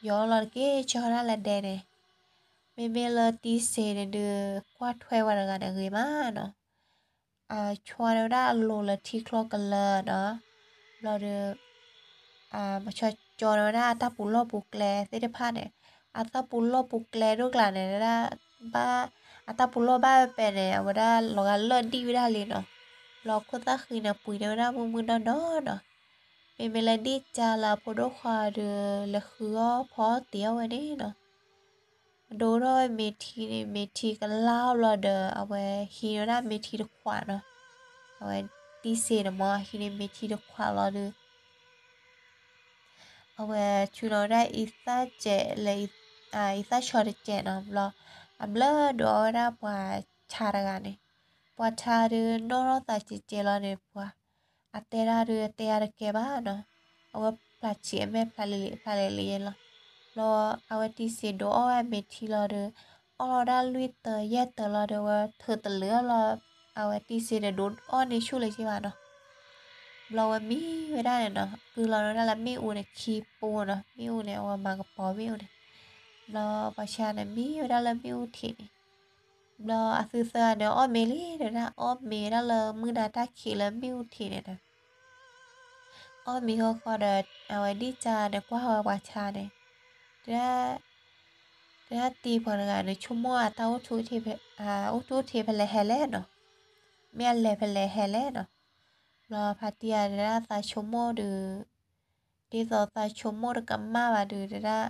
ယီၤလီၤတက့ၢ် ကၠီဒၣ်လၢဒဲန့ၣ်, မ့မ့ၢ်လၢတံစ့န့ၣ်ဒုး ကွၢ်ထွဲဝဲတဂၤန့ၣ်ဂ့ၤမးနီၤ, အဆွဲန့ၢ်ဝဲဒၣ်အလိၤလၢထံချီကလၢာ်နီၤ, ဘျီဒီး မၤဆါကၠီန့ၢ်ဝဲဒၣ်အတၢ်ပူၤလီၢ်ပူၤကျဲသ့ၣ်တဖၣ်န့ၣ်, အတၢ်ပူၤလီၢ်ပူၤကျဲဒိၣ်ကျါန့ၣ်ဒၣ် ဘၣ် အတၢ်ပူၤလီၢ်ဘၣ်ဝဲပဲန့ၣ် အဝဲဒၣ်လီၤဂာ်လၢာ်ဒံၣ်ဝဲဒၣ်လံနီၤ, ဘျီခိၣ်သၣ်ဃံန့ၣ် ပှံၤန့ၢ်ဝဲဒၣ်မုၢ်မုၢ်နီၢ်နီၢ်နီၤ, မ့မ့ၢ်လၢဒ်ကၢ်လၢအဖိဒိၣ်ခွါဒီး လဲၤဃုအီၣ်ဖီအီၣ်တ့ၢ်အီၣ်ဝဲန့ၣ်နီၤ ဒိထီၣ်ဝဲမ့ၤထံန့ၣ် မ့ၤထံကလါအီၣ်ဘျီဒီး အဝဲဟံးန့ၢ်ဝဲဒၣ်မ့ၤထံတခွးနီၤ, အဝဲတံစ့န့ၣ်မ့ၢ် ဟံးန့ၢ်မ့ၤထံတခွးလီၤဒီး အဝဲဆူလီၤဝဲဒၣ်အံသၣ်စဲးလၢ အံသၣ်ဆီတစဲးနီၤ, ဘျီ အဘျၢဒိးအီၣ်ဝဲဒၣ်ပှၤဆါတဂၤန့ၣ်, ပှၤဆါဒီး နီၣ်ထီၣ်သးစဲးစဲးလီၤန့ၣ် ပှၤ အတဲဒၣ်ဒီး တဲအါတကဲဘၣ်နီၤ, အဝဲဖျါဆံးအမဲာ်ဖျါလံၤလံၤ ဖျါလံၤလံၤယဲလီၤ, ဘျီ အဝဲတံစ့ဒိးအီၣ်ဝဲမ့ၤထံလီၤဒီး အီၣ်လီၤဒၣ်လွံၢ်တၢၤယဲၢ်တၢၤလီၤဒီး အဝဲထုးတလၢာ်အီၣ်လီၤ, အဝဲတံစ့န့ၣ် ဒိးအီၣ်န့ၢ်ဆူၣ်လၢၤက့ဘၣ်နီၤ ဘျီဝဲမံဝဲဒၣ်န့ၣ်နီၤ, ကုၢ်လီၤဝဲဒၣ်လၢမ့ၣ်အူန့ၣ်ခံပူၤနီၤ, မ့ၣ်အူန့ၣ် အဝဲမၤကပီၤမ့ၣ်အူန့ၣ်, ဘျီပှၤဆါန့ၣ်မံဝဲဒၣ်လၢမ့ၣ်အူထံးန့ၣ်, ဘျီအသုသၢဂၤန့ၣ် အီၣ်မ့ၤလံတဲဒၣ်, အီၣ်မ့ၤဝဲဒၣ်လၢမုၢ်နၤတၢ်ခံးလၢမ့ၣ်အူထံးန့ၣ်ဒီး အီၣ်မ့ၤဃီဃီဒီး အဝဲဒံၣ်စၢ်န့ၣ် ကွၢ်ဃီဝဲပှၤဆါန့ၣ်, တဲဒၣ်, တဲဒၣ်တံၤပှၤတဂၤန့ၣ် ဆိကမိၣ်အတၢ်အိၣ်ထူ အိၣ်ထူၣ်အိၣ်ထံးဖဲလဲၣ်ဟဲလဲၣ်နီၤ, မ့ၢ်အလဲၤဖဲလဲၣ်ဟဲလဲၣ်နီၤ, ဘျီဖါတံၢ်တဲဒၣ်သးဆိကမိၣ်ဒီး ဒ်သိးသးဆိကမိၣ်တကမၣ်ဘၣ်ဒီး တဲဒၣ်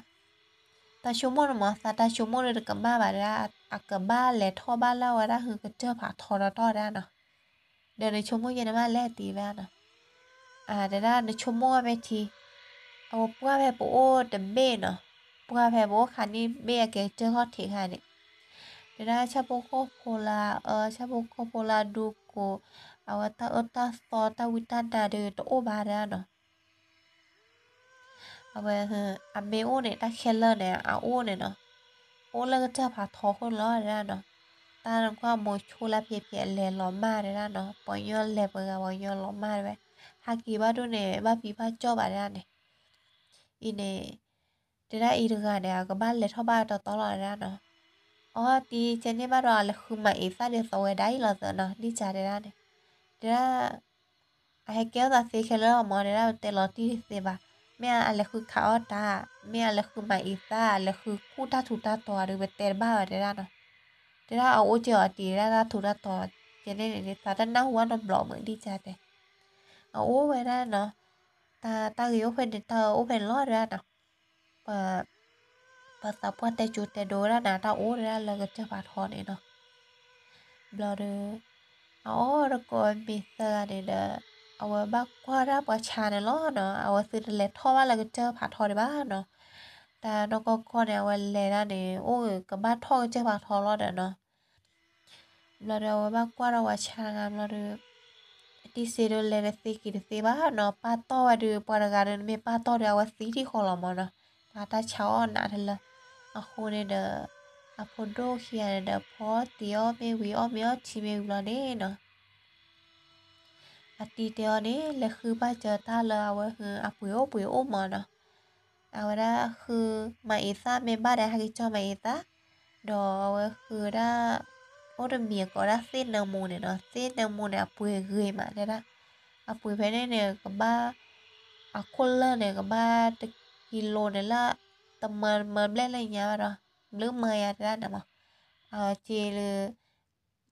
သးဆိကမိၣ်န့ၣ်မ့ၢ် သးတၢ်ဆိကမိၣ်ဒီးတကမၣ်ဘၣ်တဲဒၣ်, အကဘၣ်လဲၤထီၣ်ဘၣ်လၢအဝဲဒၣ်ဟုကတၢၢ်ဖးထီဒီးတီၢ်တဲဒၣ်နီၤ, ဒီးနဆိကမိၣ်ယဲန့ၣ်မးလဲၣ်တံၤဘၣ်နီၤ, တဲဒၣ်နဆိကမိၣ်ဝဲဖဲထံ, အဝဲပှၢ်ဖဲပအိၣ်တဘ့ၣ်နီၤ, ပှၢ်ဖဲပအိၣ်ခါန့ၣ်ဘ့ၣ်အကဲကတၢၢ်ခီၣ်ထံးခါန့ၣ်, တဲဒၣ်ဆၣ်ဖိကီၢ်ဖိလၢအအၢ ဆၣ်ဖိကီၢ်ဖိလၢအဒူကိး, အဝဲတၢ်အၢတၢ်သီတၢ်ဝံတၢ်နါဒီးတအိၣ်ဘၣ်တဲဒၣ်နီၤ အဝဲ အမ့ၢ်အိၣ်န့ၣ် တၢ်ခဲလၢာ်န့ၣ် အအိၣ်န့ၣ်နီၤ, အိၣ်လၢကစၢၢ်ဖးထီခိၣ်န့ၣ်လီၤတဲဒၣ်နီၤ. တၢ်နကွၢ်မိၤဆိလၢဖျဲးဖျဲးလဲၤလီၤမၢ်တဲဒၣ်နီၤ, ပှၤကညီလဲၤပှၤဂၤ ပှၤကညီလီၤမၢ်တဲဝဲ, ဟးက့ၤဘၣ်ဒိၣ်န့ၣ် ဘၣ်ဖံးဘၣ်ကၠီၣ်ဘၣ်တဲဒၣ်န့ၣ်, အံၤန့ၣ် တဲဒၣ်အံၤတဂၤန့ၣ် အကဘၣ်လဲၤထီၣ်ဘၣ်တီတီလီၤတဲဒၣ်နီၤ. အီတံၤကဲန့ၣ်ဘၣ်ဒီး အလဲၤဃုမၤအံၤသၣ်ဒ်သိးဝဲဒၣ်အံၤလီၤသၢနီၤ ဒ်ကတဲဒၣ်န့ၣ်, တဲဒၣ် အဟဲကဲထီၣ်သးသ့ခဲလၢာ်မး တဲဒၣ်ပတဲလီၤတံၢ်တသ့ဘၣ်, မ့ၢ်အလဲၤဃုခးအီၣ်တၢ်, မ့ၢ်အလဲၤဃုမၤအံၤသၣ်, အလဲၤဃုခူၣ်တၢ်ထူးတၢ်တီၤဒီး ပတဲတဘၣ်ဘၣ်တဲဒၣ်နီၤ. တဲဒၣ်အအိၣ်က့ၤအီၤတံၤတဲဒၣ်တၢ်ထူးတၢ်တီၤ, ကဲန့ၣ်န့ၣ် သးတနၢ်ဟူဘၣ်နီတဘျီမုၢ်ဒ်ကတဲ, အအိၣ်ဝဲဒၣ်နီၤ, တၢ်ဂ့ၤအိၣ်ဖဲန့ၣ် တၢ်အၢအိၣ်ဖဲန့ၣ်လီၤတဲဒၣ်နီၤ. ပှၤသးပှၢ်တဲကၠိတဲဒိဝဲဒၣ်န့ၣ် တၢ်အိၣ်ဒၣ်လၢကစၢၢ်ဖးထီန့ၣ်နီၤ. ဘျီဒီး အအီၣ်တကိးမ့ၤသၢဂၤန့ၣ်ဒီး အဝဲဘၣ်ကွၢ်ဒၣ်ပှၤဆါန့ၣ်လီၤနီၤ, အဝဲသုတလဲၤထီၣ်ဘၣ်လၢကစၢၢ်ဖးထီဒံးဘၣ်နီၤ. တၢ်နီၢ်ကီၢ်ကီၢ်န့ၣ် အဝဲလဲၤဒၣ်န့ၣ် အိၣ်ဂ့ၤကဘၣ်ထီၣ်ကစၢၢ်ဖးထီလီၤဒီးနီၤ. ဘျီဒီးအဝဲဘၣ်ကွၢ်ဒီးပှၤဆါတဂၤဘျီဒီး တံၤစ့ဒီးလဲၤတသ့က့ၤတသ့ဘၣ်နီၤ, ပာ်တီၢ်ဝဲဒီး ပှၤတဂၤဒီး နမ့ၢ်ပာ်တီၢ်ဒီး အဝဲသံထံၣ်ဃီလီၤမးနီၤ, တၢ်ဆါအီၣ်နးတလၢ. အဃိန့ၣ်ဒီး အဖိဒိၣ်ခံဂၤန့ၣ်ဒီး ဖီတံၤအီၣ်မ့ၢ်ဝံၤ အီၣ်မ့ၤအီထံမ့ၢ်ဝံၤလီၤန့ၣ်နီၤ အတံၤတဲအီၤန့ၣ် လဲၤဃုဘၣ်စၢၤတၢ်လၢအဝဲအပှ့ၤအိၣ်ပှ့ၤအိၣ်မးနီၤ. အဝဲဒၣ်ဃုမၤအံၤသၣ်မ့ၢ်ဘၣ်ဒီး ဟဲက့ၤကၠီမၤအံၤသၣ်, ဒီးအဝဲဃုဒၣ် အိၣ်တမံၤအကိးဒၣ်သ့ၣ်နၢမူန့ၣ်နီၤ, သ့ၣ်နၢမူန့ၣ်အပှ့ၤဂ့ၤမးတဲဒၣ်, အပှ့ၤဖဲန့ၣ်န့ၣ် ကဘၣ် အခိၣ်လၢာ်န့ၣ် ကဘၣ်တကံလိန့ၣ်လၢ တမၢတမၢဘျဲၣ်လၢညါဘၣ်ဒီး ဘျုးမၤယၤတဲဒၣ်န့ၣ်မး, အက့လၢ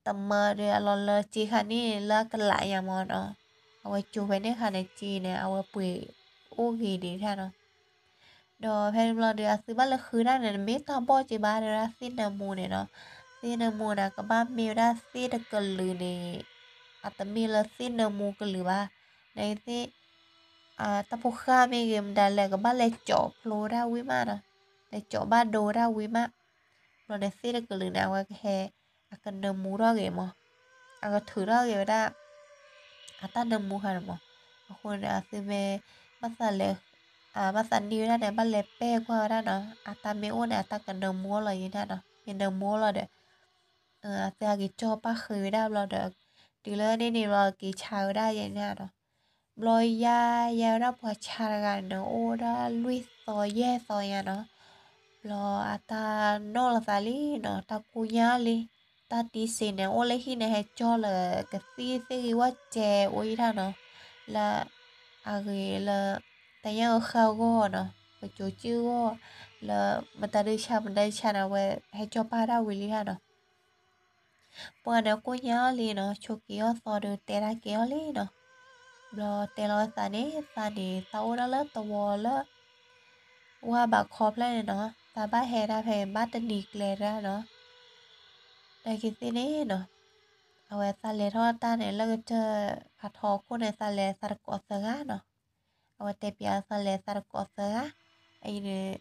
တမၢဒီးအလီၤလၢက့ခါန့ၣ်လၢအကလးယၤမးနီၤ, အဝဲကၠိဖဲန့ၣ်ခါန့ၣ်က့န့ၣ် အဝဲပှ့ၤအိၣ်ဂ့ၤဒံးဒၣ်နီၤ. ဒီးဖဲန့ၣ်ဘျီဒီး အသုဘၣ်လဲၤဃုဒၣ်န့ၣ် တမ့ၢ်တၢ်ဘီၣ်က့ဘၣ်တဲဒၣ်သ့ၣ်နၢမူန့ၣ်နီၤ, သ့ၣ်နၢမူန့ၣ် ကဘၣ်မ့ၢ်ဝဲဒၣ်သ့ၣ်တကလုာ်န့ၣ်, အတမ့ၢ်လၢသ့ၣ်နၢမူကလုာ်ဘၣ်, နသ့ၣ် တၢ်ဖိဃၢ်မ့ၢ်ဂ့ၤမတၤလဲၣ် ကဘၣ်လဲၤကၠီဖျိဝဲဒၣ်ဝံၤမးနီၤ, လဲၤကၠီဘၣ်ဒိဝဲဒၣ်ဝံၤမး, ဘျီန့ၣ်သ့ၣ်တကလုာ်န့ၣ် အဝဲကဟဲ အကနၢမူထီၣ်ဂ့ၤမး, အကထုးထီၣ်ဂ့ၤဝဲဒၣ် အတၢ်နၢမူခါန့ၣ်မး, အဃိန့ၣ် အသုမ့ၢ် ဘၣ်သးလဲၤ ဘၣ်သးနံၣ်ဝဲဒၣ်န့ၣ် ဘၣ်လဲၤပဲာ်ကွၢ်ဝဲဒၣ်နီၤ, အတၢ်မ့ၢ်အိၣ်န့ၣ် အတၢ်ကနၢမူအီၤလီၤယံၤန့ၣ်နီၤ, မ့ၢ်နၢမူအီၤလီၤဒီး အသုဟဲက့ၤကၠီပၣ်ဃ့ဝဲဒၣ်ဘျီဒီး တုၤလၢန့ၣ်န့ၣ်ဘျီ က့ၤဆါဝဲဒၣ်ယဲန့ၣ်နီၤ, ဘျီယါယါဝဲဒၣ်ပှၤဆါတဂၤန့ၣ် အိၣ်ဝဲဒၣ်လွံၢ်သီယဲၢ်သီယါနီၤ, ဘျီအတၢ်နီၣ်လီၤသးလံနီၤ, တၢ်ကိၢ်ညါလံ, တၢ်တံၤစ့န့ၣ် အိၣ်လၢဟံၣ်န့ၣ် ဟဲကၠီလၢကသံၣ်သ့ၣ်ဂံၢ်ဝီကဲအိၣ်ယံၤတၢ်နီၤ, လၢ အဂ့ၤလၢ တၢ်ညၣ်အၢဃာ်ဂီၢ်နီၤ, ပကၠိကၠံၣ်ဂီၢ် လၢမတၤဒုဆါမတၤဒုဆါန့ၣ် အဝဲဟဲကၠီပၣ်တၢ်ဝံၤလံတၢ်နီၤ ပှၤန့ၣ်ကိၢ်ညါအီၤလံနီၤ, ဆိးက့ၤအီၣ်သီဒီးတဲဒၣ်ကဲအီၤလံနီၤ, ဘျီတဲလီၤသးန့ၣ် သးန့ၣ် သးအိၣ်ဒၣ်လၢသဝီလၢ ဝါဘးခီဖျၢၣ်န့ၣ်နီၤ, သးဘၣ်ဟဲဒၣ်ဖဲဘၣ်တနံၤကျဲဒၣ်နီၤ, နာ်က့ၤသ့ၣ်န့ၣ်နီၤ, အဝဲသးလဲၤထီၣ်တၢ်န့ၣ် လၢကစၢၢ်ဖးထီခိၣ်န့ၣ် သးလဲၤသးတကိးသၢဂၤနီၤ, အဝဲတဲပၠးသးလဲၤသးတကိးသၢဂၤ, အံၤန့ၣ်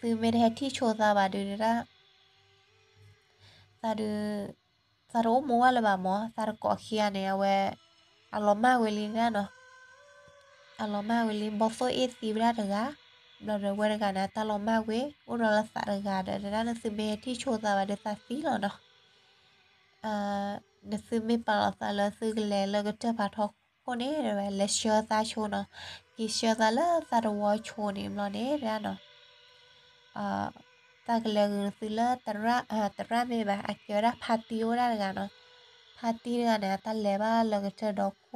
သုမ့ၢ်တဟဲထံၣ်ဆိသးဘၣ်ဒုးဒၣ် သးဒုး သးတအိၣ်မူဘၣ်လၢၤဘၣ်မး, သးတကိးခံဂၤန့ၣ် အဝဲ အလီၤမၢ်ဝဲလံဒၣ်နီၤ, အလီၤမၢ်ဝဲလံ ဘီသိၣ်အ့ၣ်သံဝဲဒၣ်တဂၤ, ဘျီဒီးဝဲတဂၤန့ၣ် အတၢ်လီၤမၢ်ဝဲ အိၣ်ဒီးလၢသးတဂၤဒီး တဒၣ်နသုမ့ၢ်ဟဲထံၣ်ဆိသးဘၣ်ဒီးသးသံလီၤနီၤ နသုမ့ၢ်ပာ်လီၤသးလၢသုကလဲၤလၢကစၢၢ်ဖးထီခိၣ်န့ၣ် ဝဲလဲၤဆှၢသးဆိနီၤ, က့ၤဆှၢသးလၢသးတဝီဆိန့ၣ်ဘျီန့ၣ်ဒၣ်နီၤ, သးကလဲၤဂုာ်နသုလၢ သရၣ်မ့ၢ်ဘၣ် အကဲဝဲဒၣ်ဖါတံၢ်အိၣ်ဒၣ်တဂၤနီၤ, ဖါတံၢ်တဂၤန့ၣ် အတၢ်လဲၤဘၣ်လၢကစၢၢ်ဒီခိၣ်,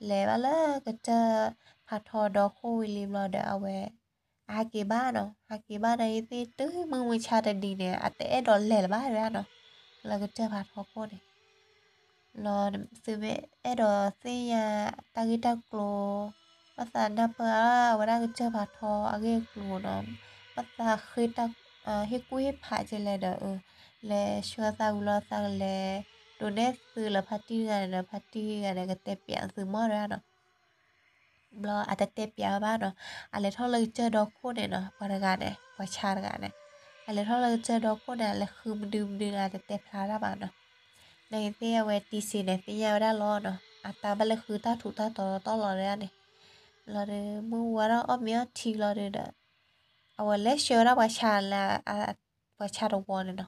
လဲၤဘၣ်လၢကစၢၢ်ဖးထီဒီခိၣ်ဝံၤလံဘျီဒီးအဝဲ အဟးက့ၤဘၣ်နီၤ, ဟးက့ၤဘၣ်နာ်က့ၤသ့ၣ်တုၤမုၢ်မဆါတနံၤန့ၣ် အတအဲၣ်ဒိးလဲၤလၢၤဘၣ်ဒၣ်နီၤ, လၢကစၢၢ်ဖးထီခိၣ်န့ၣ် လီၤသုမ့ၢ်အဲၣ်ဒိးသ့ၣ်ညါတၢ်ဂ့ၢ်တၢ်ကျိၤ, ဘၣ်သးနၢ်ပၢၢ်အါဝဲဒၣ်ကစၢၢ်ဖးထီအဂ့ၢ်အကျိၤနီၤ, ဘၣ်သးဃ့တၢ် ဟ့ၣ်ကူၣ်ဟ့ၣ်ဖးကလဲၣ်ဒီး လဲၤဆှၢသးဝံၤလီၤသးကလဲၤ ဒိးနဲၣ်သုလၢဖါတံၢ်တဂၤန့ၣ်ဒီး ဖါတံၢ်တဂၤန့ၣ် ကတဲပၠးသုမီၢ်ဒၣ်နီၤ ဘျီအတတဲပၠးဘၣ်နီၤ, အလဲၤထီၣ်လၢကစၢၢ်ဒီခိၣ်န့ၣ်နီၤ, ပှၤတဂၤန့ၣ် ပှၤဆါတဂၤန့ၣ်, အလဲၤထီၣ်လၢကစၢၢ်ဒီခိၣ်န့ၣ် အလဲၤဃုမနုၤမနုၤန့ၣ် အတတဲဖျါတၢ်ဘၣ်နီၤ, နာ်က့ၤသ့ၣ်အဝဲတံၤစ့န့ၣ် သ့ၣ်ညါဝဲဒၣ်လီၤနီၤ, အတၢ်ဘၣ်လဲၤဃုတၢ်ထူးတၢ်တီၤတီၤလီၤဒၣ်န့ၣ်, ဘျီဒီး မုၢ်ဝါထီၣ်အီၣ်မ့ၤအီထံလီၤဒီး အဝဲလဲၤဆှၢဝဲဒၣ်ပှၤဆါလၢ ပှၤဆါတဝီန့ၣ်နီၤ.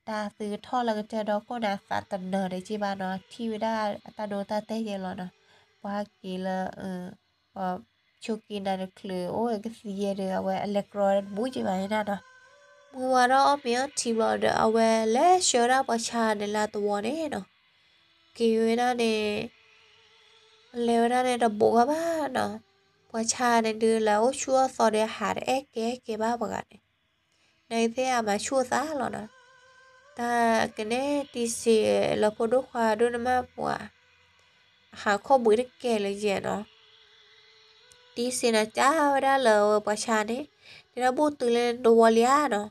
တၢ်သုကထီၣ်လၢကတၢၢ်ဒီခိၣ်န့ၣ် အသးတနၢၤဒီးက့ဘၣ်နီၤ, ထံၣ်ဝဲဒၣ်အတၢ်ဒိတၢ်တဲာ်ယဲလီၤနီၤ. ပှၤဟဲက့ၤလၢ ပှၤဆိးက့နၤတချုး အိၣ်ကသံယဲဒီး အဝဲအလဲၤကြီတဘူၣ်က့ဘၣ်နီၤနီၤ. မုၢ်ဝါထီၣ်အီၣ်မ့ၤအီထံဘျီဒီး အဝဲလဲၤဆှၢဝဲဒၣ်ပှၤဆါန့ၣ်လၢအတဝီန့ၣ်နီၤ. က့ၤဝဲဒၣ်န့ၣ် လဲၤဝဲဒၣ်န့ၣ်တဘူးဂၤဘၣ်နီၤ. ပှၤဆါန့ၣ်ဒုးလၢအိၣ်ဆူၣ်အိၣ်သီဒီးဟးတအဲၣ်ကဲကဲဘၣ်ပှၤဂၤန့ၣ်, နသ့ၣ်အမၤဆူၣ်အသးလီၤနီၤ. တၢ်ကနဲတံစ့းလၢဖိဒိၣ်ခွါဒိၣ်နမၢ်ပှၤ အဟးခီၣ်ဘှံးတကဲလၢယဲနီၤ. တံစ့းန့ၣ်ကးဝဲဒၣ်လၢပှၤဆါန့ၣ် တဲဒၣ်ဘိၣ်တုၤလၢနတဝီလံဧါနီ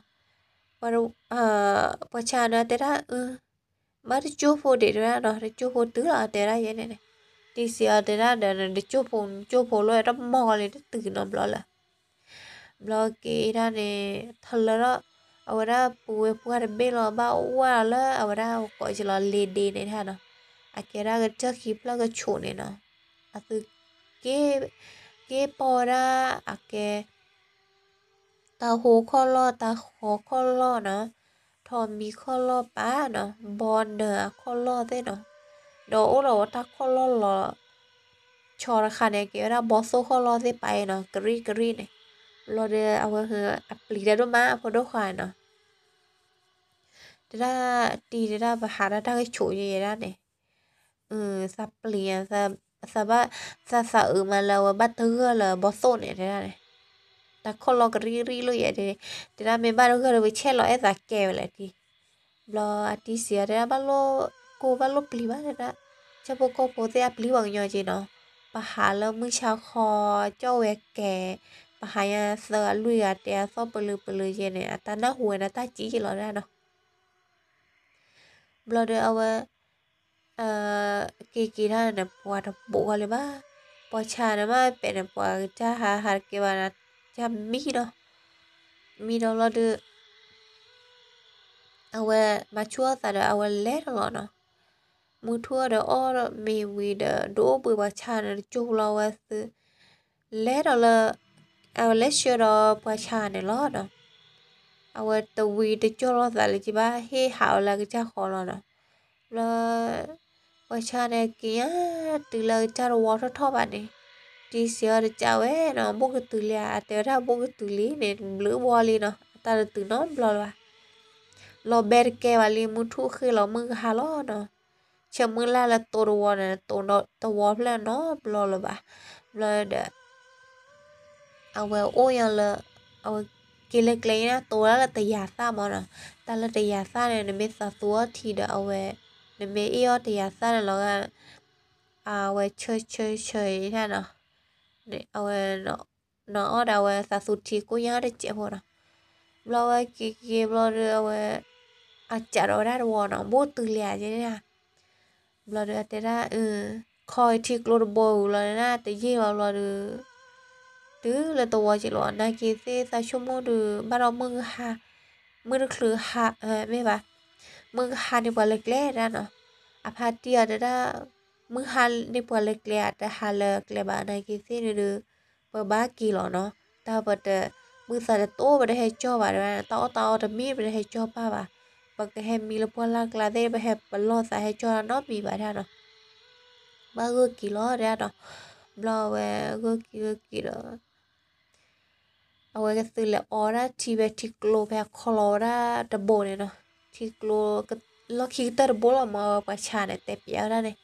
ၤ. ပှၤဆါန့ၣ်တဲဒၣ် အၢ ဘၣ်တကၠိၢ်ဖိဒံးတဲဒၣ်နီၤ, တကၠိၢ်ဖိတုၤလီၤတဲဒၣ်ယဲန့ၣ်န့ၣ်. တံစ့းအီၤတဲဒၣ်ဒီး နတကၠိၢ်ဖိ နကၠိၢ်ဖိလီၤတမီၢ်ဂီၤလံတတုၤနီတဘျီလၢၤ. ဘျီက့ၤဒၣ်န့ၣ် ထလၢထီၣ် အဝဲဒၣ်ပူၤဝဲပှၢ်တဘ့ၣ်လီၤ ဘၣ်အိၣ်ဝဲလၢအဝဲဒၣ်ကိးကလီၤ လ့ဒ့န့ၣ်တၢ်နီၤ. အကဲဒၣ်ကစၢၢ်ခံဖျၢၣ်ကဆိးန့ၣ်နီၤ. အသု က့ၤပီၢ်ဝဲဒၣ် အကဲ တၢ်ဟိခီၣ်လီၢ် တၢ်ဃီခီၣ်လီၢ်နီၤ, ထီးမံခီၣ်လီၢ်ပာ်နီၤ, ဘီနၢၤအခီၣ်လီၢ်သ့ၣ်နီၤ, ဒီးအိၣ်ဒီးဝဲတၢ်ခီၣ်လီၢ်လီၤဆီတခါန့ၣ် ကဲဝဲဒၣ်ဘီသိၣ်ခီၣ်လီၢ်သ့ၣ်ပာ်အံၤနီၤ, ကရံၣ်ကရံၣ်န့ၣ်. ဘျီဒီးအဝဲအပျံၤတၢ်ဒိၣ်မးအဖိဒိၣ်ခွါနီၤ. တဲဒၣ်တံၤတဲဒၣ် ပဟးဒၣ်တၢ်ဂ့ၢ်ဆိးယဲယဲဒၣ်န့ၣ် သးပျံၤ သးဘၣ် သးသးအုးမးလၢအဝဲဘၣ်တဂၢၢ်လၢဘီသိၣ်န့ၣ်တဲဒၣ်န့ၣ်, တၢ်ခီၣ်လီၢ်ကရံၣ်ကရံၣ်လိာ်ယဲဒၣ်, တဲဒၣ်မ့ၢ်ဘၣ်တဂၢၢ်ဒီး ပဆဲးလီၤအဲၣ်သးကဲဝဲလဲၣ်တံၤ. ဘျီအတံၤစံးအီၤတဲဒၣ် ဘၣ်လိၣ်ကိၢ်ဘၣ်လိၣ်ပျံၤဘၣ်တဲဒၣ်, ဆၣ်ဖိကီၢ်ဖိသ့ၣ်အပျံၤပှၤကညီက့နီၤ, ပဟးလၢမုၢ်ဆါခီ ကၠီၣ်ဝဲကဲ, ပဟးညါသၢဂၤလွံၢ်ဂၤတဲအသီၣ်ပလုာ်ပလုာ်ယဲန့ၣ် အတၢ်နၢ်ဟူဝဲန့ၣ်တၢ်စံးယဲလီၤဒၣ်နီၤ. ဘျီဒီးအဝဲ က့ၤက့ၤတၢ်န့ၣ် ပှၤတဘူးဂီၤလၢၤဘၣ်, ပှၤဆါန့ၣ်မ့ၢ်ပဲာ်န့ၣ် ပှၤကစၢ်ဟးဟးတကဲဘၣ်န့ၣ် ကစၢ်မံဒီး မံဒီးလီၤဒီး အဝဲမၤဆူၣ်အသးဒီး အဝဲလဲၤဒီးလီၤနီၤ. မုၢ်ထူၣ်ဒီးအီၣ်မ့ၤဝံၤဒီး ဒိၣ်အိၣ်ဘှံးပှၤဆါန့ၣ်တကၠိၢ်ဖိလီၤ အဝဲသု လဲၤဒီးလၢ အဝဲလဲၤဆှၢဒီးပှၤဆါန့ၣ်လီၤနီၤ. အဝဲတဝံၤတကၠိၢ်လိာ်သးလၢၤဘၣ် ဟ့ၣ်ဟးအီၤလၢအကစၢ်ဃီလီၤနီၤ. ဘျီ ပှၤဆါန့ၣ်က့ၤညါတုၤလၢအကစၢ်တဝီထီၣ်ထီၣ်ဘၣ်န့ၣ်, တံၤစံးအီၤတကးဝဲနီၤ ဘူးကတုၤလံဧါ, အတဲဝဲဒၣ်ဘူးကတုၤလံန့ၣ် ဘျုးဘှီလံနီၤ, အတၢ်တတုၤနီတဘျီလၢၤဘၣ်. လီၤဘဲတကဲဘၣ်လံ မုၢ်ထူၣ်ဃ့ၢ်လီၤမုၢ်ကဟါလီၤနီၤ. ဆၢမုၢ်လၢ်လၢတိၤတဝီန့ၣ် တိၤတဝီဖျၢၣ်နီတဘျီလၢၤဘၣ်. ဘျီဒီး အဝဲအိၣ်ညါလၢ အဝဲက့ၤလၢကျဲန့ၣ် တိၤဒၣ်လၢတယၤသၣ်မးနီၤ. တၢ်လၢတယၤသၣ်န့ၣ် နမ့ၢ်သးသူအီထံဒီးအဝဲ နမ့ၢ်အ့ၣ်အီၣ်တယၤသၣ်န့ၣ်လီၤဂာ် အဝဲဆၢဆၢဆၢအံၤတၢ်နီၤ. အဝဲ နီၤအီၣ်ဒီးအဝဲသးသူထံကိၢ်ညါတစဲးဖိနီၤ. ဘျီဝဲက့ၤက့ၤဘျီဒီးအဝဲ အစးထီၣ်ဝဲဒၣ်တဝီနီၤ ဘူးတုၤလံဧါန့ၣ်. ဘျီဒီးအတဲဒၣ် ခီထံကျိတဘိဝံၤလီၤန့ၣ် တယံာ်ဘၣ်ဘျီဒီး တုၤလၢတဝီက့ၤလီၤ နာ်က့ၤသ့ၣ်သးဆိကမိၣ်ဒီး ဘၣ်ဒီးမုၢ်ကဟါ မုၢ်တချုးဟါ မ့ၢ်ဘၣ် မုၢ်ကဟါန့ၢ်ပှၤလၢကျဲဒၣ်နီၤ. အဖါတံၢ်အီၤတဲဒၣ် မုၢ်ဟါန့ၢ်ပှၤလၢကျဲ အတဟါလၢကျဲဘၣ် နာ်က့ၤသ့ၣ်န့ၣ်ဒီး ပဘၣ်က့ၤလီၤနီၤ. တၢ်ပတ မုၢ်သးတတိၢ် ပတဟဲကၠီၢ်ဘၣ်တဲဝဲ တၢ်အီၣ်တၢ်အီတမံၤ ပတဟဲကၠီၢ်ဘၣ်ဘၣ်. ပကဟဲမံလၢပှၢ်လၢ်ကျါသ့ၣ် ပဟဲပလီၢ်သးဟဲကၠီၢ်နီတမံၤဘၣ်ဒၣ်နီၤ. ဘၣ်ဂၢၢ်က့ၤလီၤဒၣ်နီၤ. ဘျီဝဲဂၢၢ်က့ၤဂၢၢ်က့ၤဒီး အဝဲကသုးလဲၤအီဒၣ်ထံဖဲထံကျိဖဲအခီလီၤဝဲဒၣ်တဘိန့ၣ်နီၤ. ထံကျိ လီၢ်ခံကတၢၢ်တဘိလီၤမး အဝဲပှၤဆါန့ၣ် တဲပျဲဝဲဒၣ်န့ၣ်.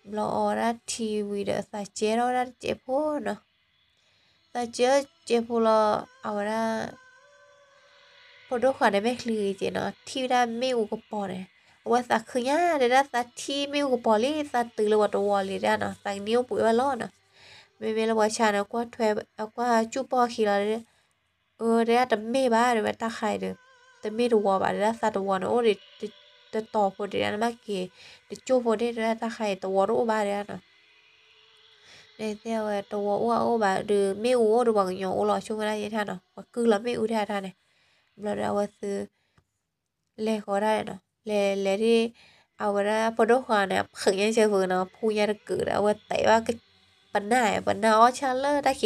ဘျီအီဒၣ်ထံဝံၤဒီးသးစဲထီၣ်ဝဲဒၣ်တစဲးဖိနီၤ. သးစဲထီၣ်တစဲးဖိလီၤ အဝဲဒၣ် ဖိဒိၣ်ခွါန့ၣ်မ့ၢ်ချံဂ့ၤက့နီၤ ထံၣ်ဝဲဒၣ်မ့ၣ်အူကပီၤန့ၣ် အဝဲသးခုညါတဲဒၣ် သးထံၣ်မ့ၣ်အူကပီၤလံ သးတုၤလၢပှၤတဝီလံဒၣ်နီၤ သးကနံၣ်အိၣ်ပှဲၤဝဲလီၤနီၤ. မ့မ့ၢ်လၢပှၤဆါန့ၣ် ကွၢ်ထွဲ ကွၢ်ကၠူၣ်ပီၢ်ခံလီၤ အတဲဒၣ်တမ့ၢ်ဘၣ်တဲဝဲ တၢ်ခါအံၤဒီး တမ့ၢ်တဝီဘၣ်တဲဒၣ် သးတဝီန့ၣ်အိၣ်ဒီး တတီၤဖိတဲဒၣ် နဘၣ်က့ၤ တကၠိၢ်ဖိဒၣ်တဲဒၣ် တၢ်ခါအံၤတဝီတအိၣ်ဘၣ်တဲဒၣ်နီၤ. န့ၣ်သ့ၣ်အဝဲတဝီအိၣ်အအိၣ်ဘၣ်ဒီး မ့ၣ်အူအိၣ်ဒီးပှၤကညီအိၣ်လီၤ ဆိကမိၣ်ဒၣ်ယဲထၣ်နီၤ ပှၤကုၢ်လီၤမ့ၣ်အူဒၣ်တၢ်န့ၣ်. ဘျီဒီးအဝဲသု လဲၤဃီၤဒၣ်နီၤ လဲၤလဲၤဒ် အဝဲဒၣ်ဖိဒိၣ်ခွါန့ၣ် ဖုးညါဆၢဖုးနီၤ ဖူညါတကုာ်ဒီး အဝဲတဲဘၣ် ပနၢ် ပနၢ်အီၣ်ဆၣ်လၢတၢ်ခံးကျါန့ၣ် ခံဒုတဲဒၣ်နီၤ. ဘျီသုလဲၤဘူးထီၣ်ဘူးထီၣ်လီၤဒီး အထံၣ်ဒၣ်န့ၣ် ထံၣ်ဒၣ်ပှၤပိာ်မုၣ်ပှၢ်တဂၤ, ပှၤပိာ်မုၣ်တခံဂၤမၢ်နီၤ, ပိာ်မုၣ်ပှၢ်တဂၤနံၣ်လွံၢ်ဆံထီၣ်လံ. ဘျီပိာ်မုၣ်ဒီးလၢဝဲဂၤန့ၣ် အတၢ်ညါဘီၣ်ဒံး အိၣ်နံၣ်ဆံဘျဲၣ်ယဲဒၣ်ဒီး ဘျီဒီး အိၣ်လၢပိာ်ခွါခံဂၤန့ၣ် ပိာ်ခွါခံဂၤန့ၣ် ထံၣ်လၢသုတၢ်ဟဲဘျီဒီး အထံၣ်သုသၢအလွံၢ်အဟဲဘျီဒီး အတၢ်စံၣ်လၢတပီၢ်ကျါန့ၣ်နီၤ လဲၤစံၣ်ခူသူၣ်လၢတၢ်ဃၢၤထံးန့ၣ်နီၤ, ကၠီလၢဒီဂၤဘ့ၣ်အဘ့ၣ်. ဘျီအဝဲဒၣ်ပှၤဆါန့ၣ်ဒီး လဲၤဘူးထီၣ်ဘူးထီၣ်လီၤဒီး ထံၣ်ဒၣ်တၢ်မုၣ်ပှၢ်လီၤဒီး အကွၢ်နီၣ်ဝဲဘၣ်လီၤနီၤ. တဲဒၣ်, အၢ မုၢ်ဂၤတဲဝဲ, နဟဲအိၣ်လၢက့ၤလီၤတဲဒၣ်နီၤ. မုၢ်ဂၤဂၤဒီး သးခုအံၤလီၤနီၤ, ထံၣ်ထီၣ်ဝဲဒၣ်ပှၤဆါဘျီ, အၢ တဲဒၣ်န့ၣ် နဟဲက့ၤလံအီၤတဲဒၣ်နီၤ. တဲဝဲ ပဆိကမိၣ်နၤလၢတမျၢ်အီၤဒီး မူကီၢ်တဲဝဲဒၣ်နီၤ. တၢ်ဖဲတၢ်ပိာ်ခွါခံဂၤန့ၣ် စံၣ်ခူသူၣ်လၢသ့ၣ်ပဒၢချၢခါဒီး တၢ်ပိာ်မုၣ်ခံဂၤဒီး ဆၢထၢၣ်မဲာ်ကျိၣ်လၢာ်ဒီးနီၤ ပျံၤတၢ်က့ၤဒီး ဘျီဒီး တမ့ၢ်ဘၣ်တဲဒၣ်နီၤ. တဲဒၣ်နလဲၤကလဲၤက့ၤကလဲၣ်တဲဒၣ်နီၤ, နတကိးခံဂၤလဲၤဖျီတဲဒၣ်န့ၣ် တၢ်ဟဲက့ၤအီၤတဲဝဲ. ဘျီဝဲ ပှၤဆါန့ၣ်ဆ့ၣ်နီၤ တဲပျးဝဲဒၣ်တစိၢ်ဖိလီၤနီၤ. ဘျီဝဲတဲ တဲဝဲဒၣ်န့ၣ်နီၤ အံၤဖါတံၢ် အံၤ အဝဲလၢအဖိဒိၣ်ခံဂၤအံၤနီၤ ပှၤသၢဂၤန့ၣ် အမၤစၢၤသးတဲဒၣ်နီၤ. မ့မ့ၢ်ဆ့ၣ်န့ၣ်ဘၣ်ဒီးသးသံလံတဲဒၣ်နီၤ. မ့မ့ၢ်လၢသးတကိးခံဂၤန့ၣ်ဒုးဘၣ်ဒီး တၢ်သံ အတၢ်သံဝဲလံနီၤ. ဘျီဒီးအတဲပျးလိာ်သးဘျီတစိၢ်ဘျီဒီး အတဲဝဲဒၣ် မုၢ်ဂၤဂၤန့ၣ် တဲဝဲဒၣ်ဖိမုၣ်န့ၣ်နီၤ. တဲဒၣ်တၢ်အီၣ်အိၣ်တ့ၢ်မ့ၢ်ဧါနီၤ, ပံၤအိၣ်တ့ၢ်မ့ၢ်ဧါတဲဒၣ်, ဟဲကၠီဒုးအီၣ်ဝဲဒၣ် ပှၤသၢဂၤလွံၢ်ဂၤအံၤမၢ်နီၤ. ဘျီပှၤသၢဂၤလွံၢ်ဂၤန့ၣ်နီၤ ပှၤဟဲကၠီ အဝဲမုၢ်ဂၤဂၤန့ၣ် အဖိမုၣ်န့ၣ်နီၤ ကဟံးဒၣ်ပအံၤတလိၣ်နီၤ လၢအဝဲဒၣ်လ့ၣ်ပူၤန့ၣ်တဲဒၣ်န့ၣ် လၢလ့ၣ်ပူၤန့ၣ် ဘျီလၢတၢ်ညၣ်ဃ့နီၤ လၢမိၢ်ဂ့ၢ်ပၢ်က့ၤ မိၢ်ဂ့ၢ်တူၢ်ပ့ၢ်န့ၣ်နီၤ. ဘျီလၢအဝဲတကွံသၣ်န့ၣ်တသ့ၣ်နီၤ ဟဲကၠီဒုးအီၣ်ဝဲဒၣ်ပှၤသၢဂၤလွံၢ်ဂၤန့ၣ်နီၤ. ဘျီဟဲဟ့ၣ်လီၤဝဲဒၣ်ဒံၣ်ကၢန့ၣ် ဒံၣ်ကၢဒီး အဝဲကွၢ်ထံပှၤပိာ်မုၣ်ဂၤလဲၤလိၤလံနီၤ ပှၤပိာ်မုၣ်ဂၤဒီး အဟ့ၣ်လီၤဒံၣ်ကၢလီၤ အဝဲကွၢ်ဘၣ်ဒံၣ်ကၢမဲာ်လီၤ ဒံၣ်ကၢကွၢ်ထံပာ်စၢၤယဲလီၤ အဝဲမဲာ်ဆှးယဲဒီးနီၤ. အမဲာ်ဆှးလီၤ အဝဲလဲၤခူသူၣ်ဝဲဒၣ်လၢ အဝဲတၢ်ကပၤန့ၣ်နီၤ. ဘျီဒံၣ်ကၢန့ၣ် ပှၤအကွၢ်ဂ့ၤပှၤဖိမုၣ်ဂၤလံ. ကွၢ်ဂ့ၤပှၤဖိမုၣ်န့ၣ်နီၤ အအီၣ်မးပအံၤလၢတၢ်ညၣ်ဃ့လီၤန့ၣ် တၢ်ဝံၣ်မ့ၢ်ညါ တၢ်ဝံၣ်သိဆၢနၢမူမးလီၤတဲဒၣ်နီၤ. ဒီးတကွံသၣ်ဒီးလိၣ်န့ၣ် တဲဒၣ်တၢ်ဝံၣ်ဒိၣ်မးကိးဘျီကိးဘျီဒဲးနီၤ. ဒ်သိးတကွံသၣ်လၢအီၣ်ဘၣ်လၢညါန့ၣ် တဝံၣ်က့ၤက့ၤဒီးတဲဒၣ်န့ၣ် တၢ်ဘျီညါပှၤ ပှၤပိာ်မုၣ်အဟ့ၣ်အီၣ်ဒံးအတၢ်အီၣ်ဝံၣ်မးတဲဒၣ်န့ၣ်. ဘျီအဝဲကွၢ်ဂ့ၤပှၤဖိမုၣ်လံဘျီန့ၣ်. ဘျီဒီးမ့မ့ၢ်လၢ အသုအီၣ်သုအီတၢ်ဝံၤဘျီဒီး အတၢ် တၢ်မုၣ်ဂၤန့ၣ်အမိၢ်န့ၣ်တဲဒၣ်နီၤ. တဲဒၣ်အံၤန့ၣ် ပကက့ၤ ပက့ၤတသ့ဘၣ်တဲဒၣ်န့ၣ် ပဟးက့ၤတီၢ်ဝဲဒၣ်သ့ၣ်မုၣ်ပှဲၤပှဲၤဝဲဒၣ်လၢ လ့ၣ်တခိၣ်န့ၣ်အပူၤန့ၣ်ဒီး ဟဲက့ၤခီဝဲဒၣ်ထံန့ၣ်ဒီး အတၢ်ဘုးတၢ်ဝဲဒၣ်လၢထံကျါန့ၣ်ဒီး တွံဝဲဒၣ်တနံၤ တွံဝဲဒၣ်ပနၢ်ဖးဒိၣ်ခံဒုလီၤ ပှၤကညီပိာ်ခွါခံဂၤနီၤ လီၤပိာ်မုၣ်ခံဂၤ တွံဝဲဒၣ်န့ၢ်ဘၣ်တဲဒၣ်န့ၣ်. အံၤဒုးအီၣ်မ့ၤအီထံဝံၤဒုး အဝဲအါထီၣ်ဒီးပှၤကညီသၢဂၤနီၤ မ့မ့ၢ်ပှၤဆါန့ၣ် ပှၤမၢအီၣ်က့ၤဘၣ်ဝဲဒၣ် ပှၤမၢဝဲတၢ်သၢဂၤန့ၣ်ဒီး ပှၤဃ့ဝဲဒၣ်အဂံၢ်န့ၣ်နီၤ ပှၤဒုးအီၣ်မ့ၤဝံၤလီၤဒီး အီၣ်မ့ၤဝံၤလီၤဒီး ဘၣ်လီၤဝဲဒၣ်မ့ၤပှ့ၤန့ၣ်နီၤ. ဘျီဒီးပှၤပကီၢ်ဒီး အဝဲဒၣ်ပနၢ်ဖးဒိၣ်ခံဒုလံ ပှၤမၢယိၤဒီးလ့ၣ်တပဲာ်ဒီးနီၤ. ဘျီပှၤနံၣ်အါထီၣ်ပှၤကညီသၢဘျီ ယိၤဝဲဒၣ်တကၠိဘျီတၢ်န့ၣ်လီၤနီၤ. တဲဒၣ်ဘၣ်ဒီးပှၤကညီလၢဟံၣ်ဒုး အ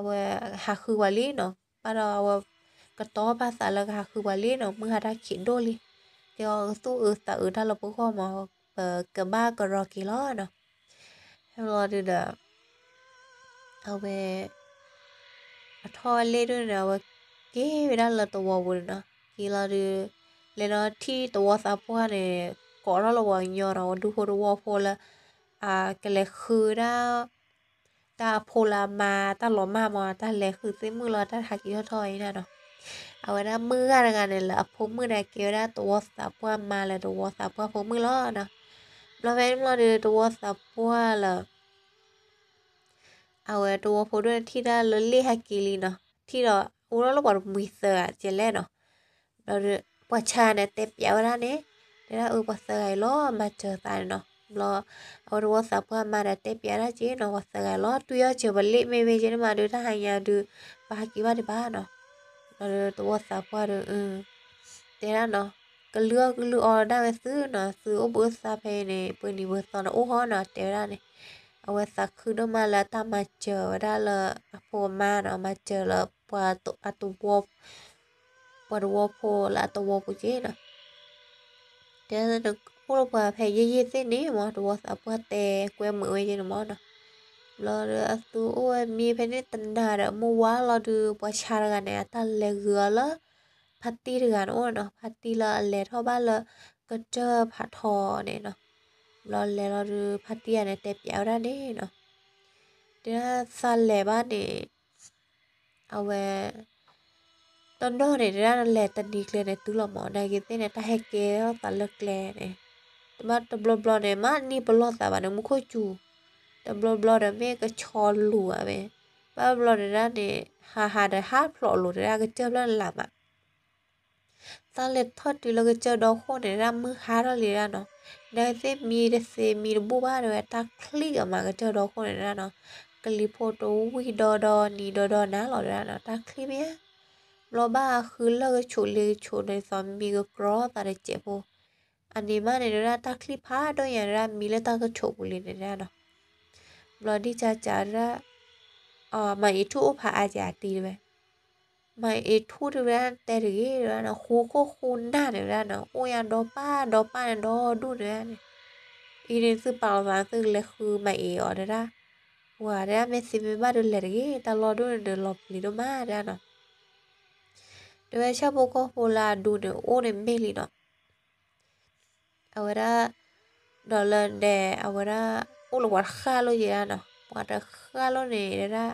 ဝဲဟးဃုပှၤလံနီၤ ဘၣ်ဒီးအဝဲ ကတီၤပာ်သးလၢကဟးဃုပှၤလံနီၤ မုၢ်ဟါတၢ်ခံးဒိၣ်လံ. တဲအီၤသူၣ်အုးသးအုးတၢ်လၢပဂီၢ်မး ပကဘၣ်ကရီက့ၤလီၤနီၤ. ဟဲလီၤဒုးဒီး အဝဲ အထီၣ်ဝဲလ့ၣ်ဒုးန့ၣ် အဝဲက့ၤဝဲဒၣ်လၢသဝီပူၤန့ၣ်နီၤ က့ၤလီၤဒုး လဲၤလီၤထံၣ်သဝီသးပှၢ်န့ၣ် ကိးထီၣ်လၢပှၤကညီနီၤ ပှၤဒူဖိသဝီဖိလၢ အကလဲၤဃုဝဲဒၣ် တၢ်အဖိလၢအမါ တၢ်လီၤမၢ်မး တၢ်လဲၤဃုသ့ၣ်မုၣ်လီၤ တၢ်ဟးက့ၤထီၣ်ထီၣ်အံၤန့ၣ်နီၤ. အဝဲဒၣ်မုၣ်ဂၤတဂၤန့ၣ် လၢအဖိမုၣ်န့ၣ် ကဲဝဲဒၣ်သဝီသးပှၢ်မါလၢသဝီသးပှၢ်ဖိမုၣ်လီၤနီၤ. ဘျီဖဲန့ၣ်ဘျီဒီး သဝီသးပှၢ်လၢ အဝဲသဝီဖိဒိၣ်န့ၣ်ထံၣ်တၢ်လၢလ့ၣ်ဟဲက့ၤလံနီၤ ထံၣ်ဒီးအိၣ်ထီၣ်လၢပှၤတမှံၤသၢဂၤကဲလဲၣ်နီၤ. ဘျီဒီး ပှၤဆါန့ၣ်တဲပျးဝဲဒၣ်န့ၣ် တဲဒၣ်အၢ ပှၤသၢဂၤအံၤလီၤ မၤစၢၤသးန့ၣ်နီၤ. ဘျီ အဝဲသဝီသးပှၢ်မါဒီးတဲပျးဒၣ်က့ၤနီၤ ပှၤသၢဂၤလီၤ တွံၢ်အီၣ်စၢၤပလ့ၣ်မ့ၢ်မ့ၢ်ကဲန့ၣ်မးဒုး တၢ်ဟါညါဒုး ပဟးက့ၤဘၣ်ဒံးဘၣ်နီၤ. ဘျီဒီးသဝီသးပှၢ်ဒီး တဲဒၣ်နီၤ ကလုၢ်အီၣ်ကလုၢ်အီဒၣ်ဝဲသုနီၤ, သုအိၣ်ဘှံးအိၣ်သါဖဲအံၤန့ၣ် ပှဲၤနံၤပှဲၤသီန့ၣ်အိၣ်ဃီနီၤ တဲဝဲဒၣ်န့ၣ်. အဝဲသးခုဒိၣ်မးလၢအတၢ်မၤစၢၤဝဲဒၣ်လၢအဖိအမါနီၤ, မၤစၢၤလၢပှၤတဝီ ပှၤတဝီဖိလၢအတဝီပူၤက့နီၤ. တဲ အိၣ်လၢပှၤဖဲယံာ်ယံာ်သ့ၣ်န့ၣ် မ်တဝီသးပှၢ်တဲကွဲမုာ်ဝဲက့န့ၣ်မၢ်နီၤ. ဘျီဒီးအသုအိၣ်ဝဲမံဖဲန့ၣ်တနၤဒီး မုၢ်ဝါလီၤဒုး ပှၤဆါတဂၤန့ၣ် အတၢ်လဲၤဂုာ်အီၤလၢ ဖါတံၢ်တဂၤန့ၣ်အိၣ်နီၤ, ဖါတံၢ်လၢအလဲၤထီၣ်ဘၣ်လၢကစၢၢ်ဖးထီန့ၣ်နီၤ. ဘျီလဲၤလီၤဒုး ဖါတံၢ်ဂၤန့ၣ် တဲပျးဝဲဒၣ်န့ၣ်နီၤ, တဲဒၣ်သးလဲၤဘၣ်န့ၣ် အဝဲ တနီၤန့ၣ် တဲဒၣ်လဲၤတနံၤကျဲန့ၣ်တုၤလီၤမၢ်, နာ်က့ၤသ့ၣ်န့ၣ် တၢ်ဟဲကဲထီၣ်သးလၢကျဲန့ၣ်, တဘၣ်တဘျီဘျီန့ၣ် မ့ၢ်နံၣ်ပလီၢ်သးဘၣ်န့ၣ် မူခိၣ်စူၤ, တဘျီဘျီဒီးမ့ၢ်ကဆီလူၤဧါမ့ၢ်, ဘၣ်ဘျီတဲဒၣ်န့ၣ် ဟးဟးဒီးဟးဖျိးလိၤ တဲဒၣ်ကစၢၢ်ဖျၢၣ်န့ၣ်လၢ်မး သးလဲၤထီၣ်တုၤလၢကစၢၢ်ဒီခိၣ်န့ၣ် တဲဒၣ်မုၢ်ဟါထီၣ်လံဒၣ်နီၤ, နာ်က့ၤသ့ၣ်မံတသ့မံတဘူၣ်ဘၣ် တဲဝဲတၢ်ချံၣ်အမး ကစၢၢ်ဒီခိၣ်န့ၣ်ဒၣ်နီၤ, ကလံၤဖိတဝံၣ်ဒီဒီနၤလီၤဒၣ်နီၤ, တၢ်ချံၣ်မ့ၢ်ဧါ, ဘျီဘၣ်ဃုလၢၢ်ကဆိးလ့ကဆိးန့ၣ် ဒ်သိးမံကကြီသးတစဲးဖိ, အန့ၣ်မးန့ၣ် တဲဒၣ်တၢ်ချံၣ်ဖးဒိၣ်ညါ တဲဒၣ်မံလၢတၢ်ကဆိးပူၤလံန့ၣ်ဒၣ်နီၤ, ဘျီဒ်ကၢ်ကၢ်တဲဒၣ် မၤအံၤထူၣ်အိၣ်ဖးအါကဲအတံၤတဲဝဲ မၤအံၤထူၣ်တဲဝဲဒၣ်တဲတဂ့ၤ တဲဝဲဒၣ်နီၤဃူခိၣ်ဃူနၢ်န့ၣ်ဝဲဒၣ်နီၤ အိၣ်ညါဒီပၢ်ဒီပၢ်န့ၣ်ဒီဒူၣ်န့ၣ်ဝဲဒၣ်န့ၣ်, အံၤန့ၣ်သုပာ်လီၤသးသုကလဲၤဃုမၤအံၤအီၤတဲဒၣ်, ပှၤတဲဒၣ်မ့ၢ်သ့မ့ၢ်ဘၣ်ဒုးလဲၤတဂ့ၤ တၢ်လီၢ်ဒိၣ်န့ၣ်ဒီးလီၤပျံၤဒိၣ်မးတဲဒၣ်နီၤ, တဲဝဲဆၣ်ဖိကီၢ်ဖိလၢအဒူန့ၣ်အိၣ်န့ၣ်မ့ၢ်လံနီၤ အဝဲဒၣ် ဒီးလၢဒဲး အဝဲဒၣ် အိၣ်လၢပှၤတဃၣ်လိၣ်ယဲဒၣ်နီၤ ပှၤတဃၣ်လိၣ်န့ၣ်ဒၣ်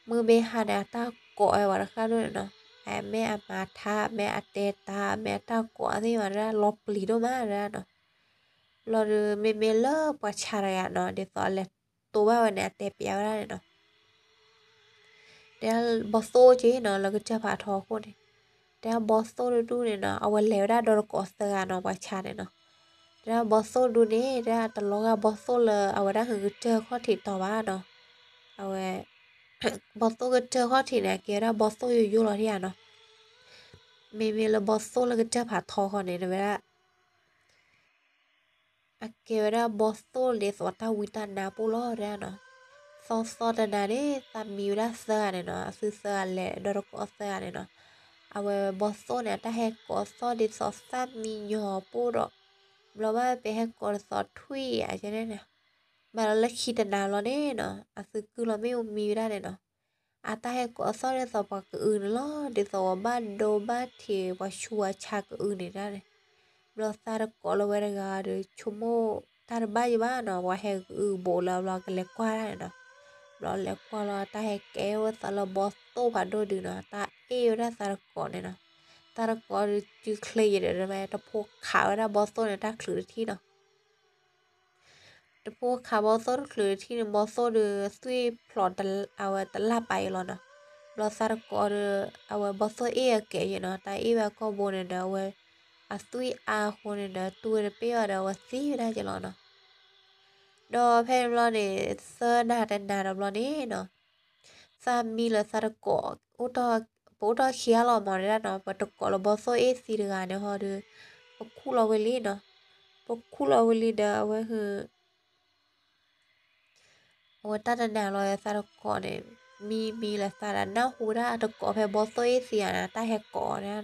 မုၢ်မ့ၢ်ဟါန့ၣ် အတၢ်ကိးဝဲပှၤတဃၣ်လိၣ်န့ၣ်နီၤ, အမ့ၢ်အမၤထါ မ့ၢ်အတဲတၢ် မ့ၢ်အတၢ်ကိးသ့ၣ်မးဒၣ် လီၤပျံၤဒိၣ်မးဒၣ်နီၤ, ဘျီဒီးမ့မ့ၢ်လၢပှၤဆါတဂၤနီၤ ဒ်သိးအလဲၤတိာ်ဘၣ်ဝဲန့ၣ် အတဲပျးဝဲဒၣ်န့ၣ်နီၤ တဲဒၣ်ဘီသိၣ်က့နီၤ လၢကစၢၢ်ဖးထီခိၣ်န့ၣ်, တဲဒၣ်ဘီသိၣ်တဒူၣ်န့ၣ်နီၤ အဝဲလဲၤဝဲဒၣ်ဒီတကိးသၢဂၤနီၤ ပှၤဆါန့ၣ်နီၤ, တဲဒၣ်ဘီသိၣ်ဒူၣ်န့ၣ် တဲဒၣ်တလီၤဂာ်ဘီသိၣ်လၢအဝဲဒၣ်ဟုကစၢၢ်ခီၣ်ထံးတီၤဘၣ်နီၤ, အဝဲ ဘီသိၣ်ကစၢၢ်ခီၣ်ထံးန့ၣ် အကဲဝဲဒၣ်ဘီသိၣ်ယိယိလီၤထံဧါနီၤ, မ့မ့ၢ်လၢဘီသိၣ်လၢကစၢၢ်ဖးထီဃီန့ၣ် တဲဝဲဒၣ် အကဲဝဲဒၣ်ဘီသိၣ်ဒ်သိးတၢ်ဝံတၢ်နါပူၤလီၤတဲဒၣ်နီၤ, သီသီတနၤန့ၣ် သးမံဝဲဒၣ်သၢဂၤန့ၣ်နီၤ အသုသၢဂၤလဲၤဒီတကိးသၢဂၤန့ၣ်နီၤ, အဝဲဘီသိၣ်န့ၣ် အတၢ်ဟဲကိးသီၣ်ဒ်သိးသၣ်မံညီၤပူၤဒီး, ဘျီဘၣ်ပဟဲကိးဒ်သိးထွံၣ်ဧါ ကဲန့ၣ်န့ၣ်, မၤလီၤလၢခံတနၤလီၤန့ၣ်နီၤ အသုကုၢ်လီၤမ့ၣ်အူမံဝဲဒၣ်န့ၣ်နီၤ အတၢ်ဟဲကိးသီၣ်ဒ်သိးပှၤကအုန့ၣ်လီၤ ဒ်သိးပှၤဘၣ်ဒိဘၣ်ထံး ပှၤဆူးပှၤဆါကအုန့ၣ်ဒၣ်န့ၣ်, ဘျီသးတကိးလၢဝဲတဂၤဒီး ဆိကမိၣ်တၢ်တဘၣ်ယဘၣ်နီၤ ပှၤဟဲကအုဘူးလၢဘျီကလဲၤကွၢ်ဒၣ်န့ၣ်နီၤ, ဘျီလဲၤကွၢ်လီၤ တၢ်ဟဲကဲဝဲသးလၢဘီသိၣ်ဖးဒိၣ်ဒုးနီၤ တၢ်အ့ၣ်ဝဲဒၣ်သးတကိးန့ၣ်နီၤ, သးတကိးဒုးစုချ့ယဲဒီး တဖိခးဝဲဒၣ်ဘီသိၣ်န့ၣ် တၢ်ချုးတထံၣ်နီၤ တဖိခးဘီသိၣ်တချုးတထံၣ်န့ၣ် ဘီသိၣ်ဒီးသွံၣ်ဖျိးအဝဲတလၢ်ပာ်အံၤလီၤနီၤ, ဘျီသးတကိးဒီး အဝဲဘီသိၣ်အ့ၣ်အကဲယဲနီၤ တၢ်အ့ၣ်ဝဲအကိာ်ဘိန့ၣ်ဒီး အဝဲ အသွံၣ်အါအဃိန့ၣ်ဒီး တူၢ်ဝဲတပ့ၢ်ဘၣ်ဒီး အဝဲသံဝဲဒၣ်က့ၤလီၤနီၤ, ဒီးဖဲန့ၣ်ဘျီန့ၣ် သၢနၤတနၤဒီးဘျီန့ၣ်နီၤ သးမံလၢသးတကိး ပအိၣ်ထီၣ်ခံဂၤလီၤမၢ်ဒၣ်နီၤ ပတကိးလၢဘီသိၣ်အ့ၣ်သံတဂၤန့ၣ်ဟီဒီး ပခူၣ်လီၤဝဲလံနီၤ, ပခူၣ်လီၤဝဲလံဒီးအဝဲ အဝဲတၢ်တနၤလီၤသးတကိးန့ၣ် မံမံလၢသးဒီးနၢ်ဟူဝဲဒၣ်တကိးဖဲဘီသိၣ်အ့ၣ်သံဂၤန့ၣ် တၢ်ဟဲကိးအီၤန့ၣ်နီၤ,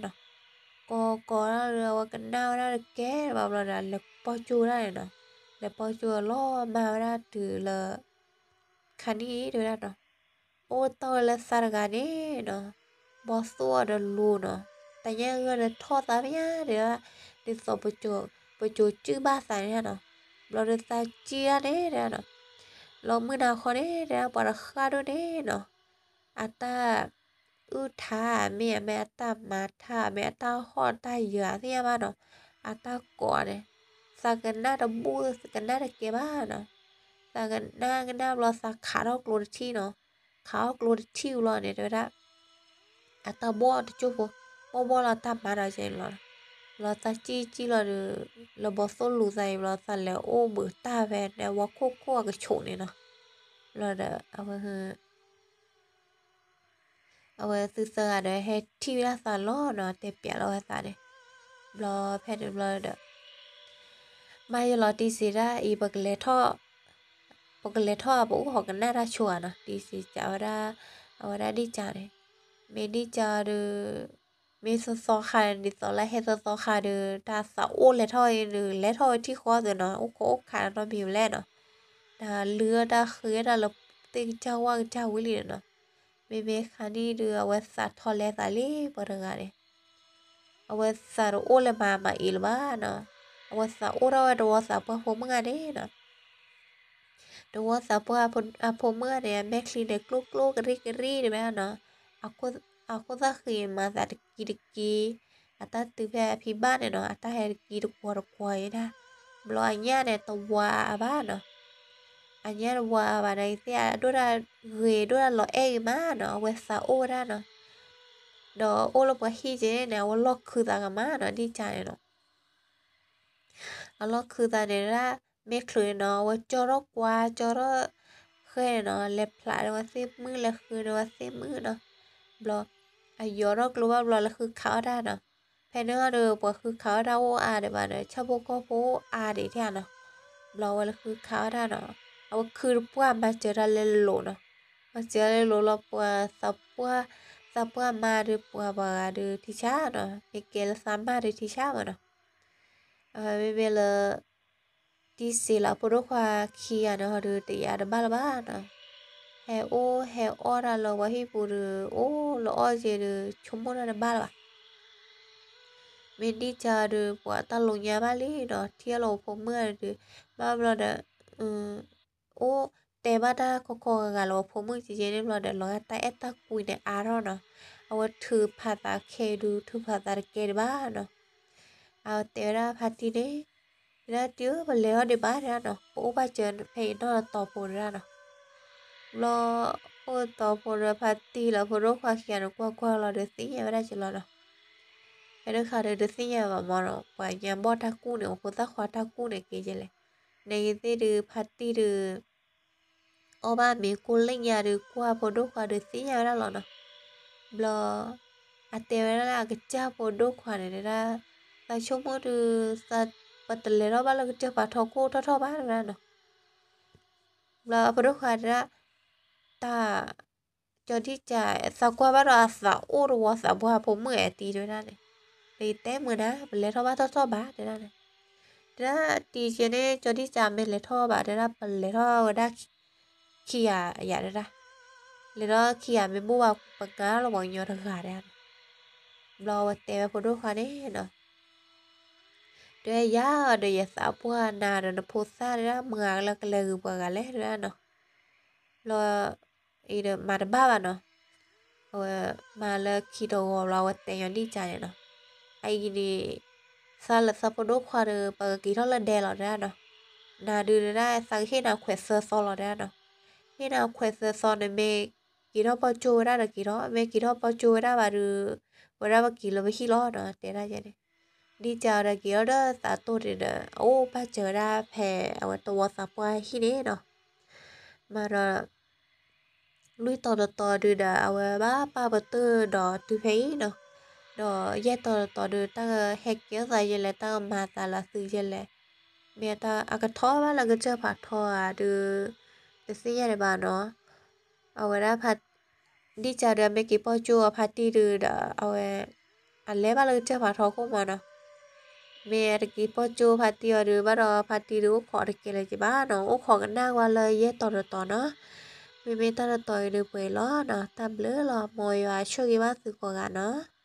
ကိးကိးဒၣ်ဒီး အဝဲကနၣ်ဝဲဒၣ်တကဲဘၣ်ဘျီဒီး လဲၤပီၢ်ကၠိဝဲဒၣ်န့ၣ်နီၤ, လဲၤပီၢ်ကၠိလီၤမၢ်ဝဲဒၣ်တုၤလၢ ခါနံၣ်အံၤတဲဝဲဒၣ်နီၤ, အိၣ်တီၢ်ဝဲလၢသးတဂၤန့ၣ်နီၤ, ဘီသိၣ်အီၤဒီးလူၤနီၤ, တညါဂီၢ်ဒီးထီၣ်သးမ့ၢ်ညါဒီး ဒ်သိး ပစိၤစုၣ်ဘၣ်သးန့ၣ်နီၤ, ဘျီဒီးသးစံၣ်ဒၣ်န့ၣ်တဲဒၣ်နီၤ, လီၤမုၢ်နၤခီန့ၣ်တဲဒၣ် ပှၤတဃၣ်ဒိၣ်န့ၣ်နီၤ, အတၢ် အုၣ်ထါမ့ၢ် အမ့ၢ်အတၢ်မၤထါ အမ့ၢ်အတၢ်ဟီၣ်တၢ်ယၢၤသ့ၣ်ညါဘၣ်နီၤ, အတၢ်ကိးန့ၣ် သးကနၣ်တဘူၣ် ကနၣ်တကဲဘၣ်နီၤ, သးကနၣ်ကနၣ်ဘျီသးခးထီၣ်ကျိတထံၣ်နီၤ, ခးထီၣ်ကျိတထံၣ်ဘျီန့ၣ် တဲဝဲဒၣ် အတၢ်ဘီၣ်တကၠိၢ်ဖိ, ဘီၣ်ဘီၣ်လီၤတၢ်မၤဒီးကဲန့ၣ်လီၤ, ဘျီသးစံၣ်စံၣ်လီၤဒီး လၢဘီသိၣ်လူၤသးအံၤဘျီ သးလဲၤအိၣ်ဘှံးတၢ်ဖဲန့ၣ် ဝီခိၣ်ခိၣ်အကဆိးန့ၣ်နီၤ, ဘျီဒီး အဝဲ အဝဲသုသၢဂၤဒီးဟဲထံၣ်ဝဲဒၣ်သးလီၤနီၤ တဲပျးလီၤဝဲသးန့ၣ်, ဘျီဖဲန့ၣ်ဘျီဒီး မၤယလီၤတံစ့ၤဒၣ်အံၤ ပကလဲၤထီၣ်, ပကလဲၤထီၣ် ပအိၣ်ဃီကနၣ်တၢ်ဆိဧါနီၤ, တံစ့ၤစံးဝဲဒၣ်, အဝဲဒၣ်ဒံၣ်စၢ်န့ၣ်, မ့ၢ်ဒံၣ်စၢ်ဒီး မ့ၢ်သီသီခါန့ၣ် ဒ်သိးလၢဟဲသီသီခါဒီး တၢ်သးအိၣ်လဲၤထီၣ်အံၤန့ၣ် လဲၤထီၣ်ဝဲထံၣ်ဃီသုးနီၤ, အိၣ်ခိးအိၣ်ခးနီတမံၤဝဲလဲၣ်နီၤ, တၢ်လုၢ်အီၣ်တၢ်ဃ့တၢ်လၢသ့ၣ်ကစၢ်ဝၣ်ကစၢ်ဝံၤလံန့ၣ်နီၤ, မ့မ့ၢ်ခါနံၣ်ဒီး အဝဲသးထီၣ်လဲၤသးလံ ပှၤတဂၤန့ၣ် အဝဲသးတအိၣ်လၢၤမၤမၤအံၤလၢၤဘၣ်နီၤ, အဝဲသးအိၣ်ထီၣ်ဝဲတဝီသးပှၢ်ဖိမုၣ်ဂၤန့ၣ်နီၤ, တဝီသးပှၢ်အဖိမုၣ်ဂၤန့ၣ် အမဲာ်ချံန့ၣ် ကျိကျိကရံကရံတဘၣ်နီၤ, အခိၣ်သၣ်ဃံမၤသးတကံတကံ, အတၢ်တုၤဖဲအဖံဘၣ်န့ၣ်နီၤ အတၢ်ဟဲတကံတကွီၤတကွီၤအံၤဒၣ်, ဘျီအညၣ်န့ၣ်တဝါအါဘၣ်နီၤ, အညၣ်တဝါအါဘၣ်န့ၣ် သ့ၣ်အဒိၣ်တၢ်ဂ့ၤဒိၣ်တၢ်လီၤအဲၣ်ဂ့ၤမးနီၤ, အဝဲသးအိၣ်ဝဲဒၣ်နီၤ, ဒီးအိၣ်လၢပှၤဟံၣ်က့န့ၣ် အဝဲလီၢ်ခုသးကမးနီၤ, ဒ်ကၢ်န့ၣ်နီၤ အလီၢ်ခုသးန့ၣ်ဒၣ်, မဲာ်ချံန့ၣ်နီၤ အဝဲကၠီထီၣ်ကွၢ်ကၠီထီၣ်ဃဲန့ၣ်နီၤ, လဲၤဖျးဒီးဝဲသ့ၣ်မုၣ် လဲၤဃုဒီးဝဲသ့ၣ်မုၣ်နီၤ, ဘျီ အယီၤထီၣ်ကျိဘၣ်ဘျီ လဲၤဃုခးအီၣ်တၢ်နီၤ, ဖဲန့ၣ်အီၤဒီး ပှၤဃုခးအီၣ်တၢ်အိၣ်အါဒံးဘၣ်ဒီး ဆၣ်ဖိကီၢ်ဖိအိၣ်အါဒံးထဲနီၤ, ဘျီအဝဲလဲၤဃုခးအီၣ်တၢ်နီၤ, အဝဲခုတပှၢ်မၤစၢၤတၢ်လၢလိၤနီၤ, မၤစၢၤတၢ်လၢလိၤလီၤ ပှၤသးပှၢ်, သးပှၢ်မါဒီးပှၤပှၤဂၤဒီးထံဆါနီၤ, မ့ၢ်ကဲလၢသးမါဒီးထံဆါမးနီၤ, အဝဲမ့မ့ၢ်လၢ တံစ့ၤလၢဖိဒိၣ်ခွါခံဂၤန့ၣ်ဟီဒီး တယာ်တဘၣ်လၢၤဘၣ်နီၤ, ဟဲအိၣ်ဟဲအီၣ်တၢ်လၢပှၤဟံၣ်ပူၤဒီး အိၣ်လၢအီၣ်က့ၤဒီး ဆိကမိၣ်တၢ်တဘၣ်လၢၤဘၣ်, မ့ၢ်ဒံၣ်ကၢ်ဒီး ပှၤတၢ်လိၤညါဘၣ်လံနီၤ, ထံၣ်လီၤဖိမုၣ်ဒီး ဘၣ်ဘျီဒီး အိၣ်တဲဘၣ်တၢ်ခီခီဂၤဂၤလၢဖိမုၣ်ကဲကဲန့ၣ်ဘျီဒီး လီၤဂာ်တၢ်အဲၣ်တၢ်ကွံန့ၣ်အါထီၣ်နီၤ, အဝဲထုးဖးသးခဲအံၤဒုး ထုးဖးသးတကဲဒံးဘၣ်နီၤ, အဝဲတဲဝဲဒၣ်ဖါတံၢ်န့ၣ်, တဲဒၣ်တံၢ်ဧၢ ပလဲၤထီၣ်ဒံးဘၣ်တဲဒၣ်နီၤ, ပအိၣ်ဘၣ်စၢၤဖဲအံၤနီၢ်တီၤဖိတဲဒၣ်နီၤ, ဘျီ အိၣ်တီၤဖိဒီးဖါတံၢ်လၢဖိဒိၣ်ခွါခံဂၤန့ၣ် ကွၢ်ကွၢ်လီၤဒီးသ့ၣ်ညါဝဲဒၣ်က့ၤလီၤနီၤ, ဖဲတခါဒီးတသ့ၣ်ညါဘၣ်မးနီၤ, ပှၤညါဘီၣ်တၢ်ကူၣ်န့ၣ် အိၣ်ခိးသၣ်ခွါတၢ်ကူၣ်န့ၣ်ကဲကဲလဲၣ်, နဂ့ၤသ့ၣ်ဒုးဖါတံၢ်ဒုး အီၣ်ဘၣ်မ့ၤကိၢ်လၢညါဒီး ကွၢ်ဖိဒိၣ်ခွါဒီးသ့ၣ်ညါဝဲဒၣ်လီၤနီၤ, ဘျီ အတဲဝဲဒၣ်လၢအကစၢ်ဖိဒိၣ်ခွါန့ၣ်တဲဒၣ်, သးဆိကမိၣ်ဒုး ပတလဲၤထီၣ်ဘၣ်လၢကစၢၢ်ဖးထီခိၣ်ထီၣ်ထီၣ်ဘၣ်တဲဒၣ်နီၤ, ဘျီအဖိဒိၣ်ခွါတဲဒၣ်, တၢ် ကၠီၤဒံၣ်ကၢ် သးကွၢ်ဘၣ်ဒီးအသးအိၣ်တဝီသးပှၢ်ဖိမုၣ်အဲတံၤတဲဒၣ်န့ၣ်, ပတဲမုာ်နၤ ပလဲၤထီၣ်ဘၣ်ထီၣ်ထီၣ်ဘၣ်တဲဒၣ်န့ၣ်, တဲဒၣ်တံၤကဲန့ၣ် ကၠီၤဒံၣ်ကၢ်မ့ၢ်လဲၤထီၣ်ဘၣ် တဲဒၣ်ပလဲၤထီၣ်ဝဲဒၣ် ခံဂၤယၤတဲဒၣ်, လဲၤထီၣ်ခံဂၤမ့ၢ်ဘိၣ်ဘၣ် ပငါလီၤပှၤကညီတဂၤတဲဒၣ်န့ၣ်, ဘျီဝဲတဲဝဲဖိဒိၣ်ခွါန့ၣ်နီၤ တဲယၤဒီးယသးပှၢ်နၤဒီးနဖိသၣ်တဲဒၣ် မုၢ်ဂၤလၢကလဲၤဂုာ်ပှၤဂၤလဲၣ်တဲဒၣ်နီၤ, ဘျီ အံၤဒီးမၤတဘၣ်ဘၣ်နီၤ, အဝဲမၤလၢခံတဂီၤဘျီ အဝဲတဲညီဒံၣ်ကၢ်န့ၣ်နီၤ, အအံၤန့ၣ် သးလၢသးဖိဒိၣ်ခွါဒီး ပကက့ၤထီၣ်လၢဒဲလီၤတဲဒၣ်နီၤ, နၤဒုးတဲဒၣ် သးကဟ့ၣ်နၤခွဲးသၢသီလီၤတဲဒၣ်နီၤ, ဟ့ၣ်နၤခွဲးသၢသီန့ၣ် မ့ၢ်က့ၤထီၣ်ပီၢ်ကၠိဝဲဒၣ်ဒီးက့ၤထီၣ်, မ့ၢ်က့ၤထီၣ်ပီၢ်ကၠိဝဲဒၣ်ဘၣ်ဒီး ဝဲဒၣ်ပက့ၤလၢပဟံၣ်လီၤနီၤ တဲဒၣ်ယဲန့ၣ်, ဒံၣ်ကၢ်ဒီးက့ၤထီၣ်ဒီးသးတိၢ်န့ၣ်ဒီး အအိၣ်ဘၣ်စၢၤဝဲဒၣ်ဖဲအဝဲတဝီသးပှၢ်ဟံၣ်န့ၣ်နီၤ, မၤဒီး လွံၢ်တီၤတတီၤဒုးဒီး အဝဲဘၣ်ပာ်ပတုာ်ဒီးတုၤဖဲအံၤနီၤ, ဒီးယဲၢ်တီၤတတီၤဒုး တၢ်ကဟဲကဲထီၣ်သးယဲလဲၣ် တၢ်ကမၤသးလၢသုယဲလဲၣ်, မ့ၢ်အကထီၣ်ဘၣ်လၢကစၢၢ်ဖးထီဧါဒုး တသ့ၣ်ညါဒံးဘၣ်နီၤ, အဝဲဒၣ်ဖါ ဒံၣ်ကၢ်ဒုး အမ့ၢ်က့ၤပီၢ်ကၠိအဖါတံၢ်ဒုးဒီး အဝဲ အလဲၤဘၣ်လၢကစၢၢ်ဖးထီခိၣ်မးနီၤ, မ့ၢ်အတက့ၤပီၢ်ကၠိဖါတံၢ်အီၤဒုး ဘၣ်ဒီးဖါတံၢ်ဒုးအိၣ်ခိးတကဲလၢၤက့ၤဘၣ်နီၤ, အိၣ်ခိးကနၣ်ကွၢ်လၢယဲၢ်တီၤတတီၤနီၤ, မ့မ့ၢ်တၢ်တတီၤအံၤဒုးပှဲၤလီၤနီၤ, တၢ်ဘျုးလီၤ, မ်ယွၤဆိၣ်ဂ့ၤဘၣ်သုကိးဂၤနီၤ.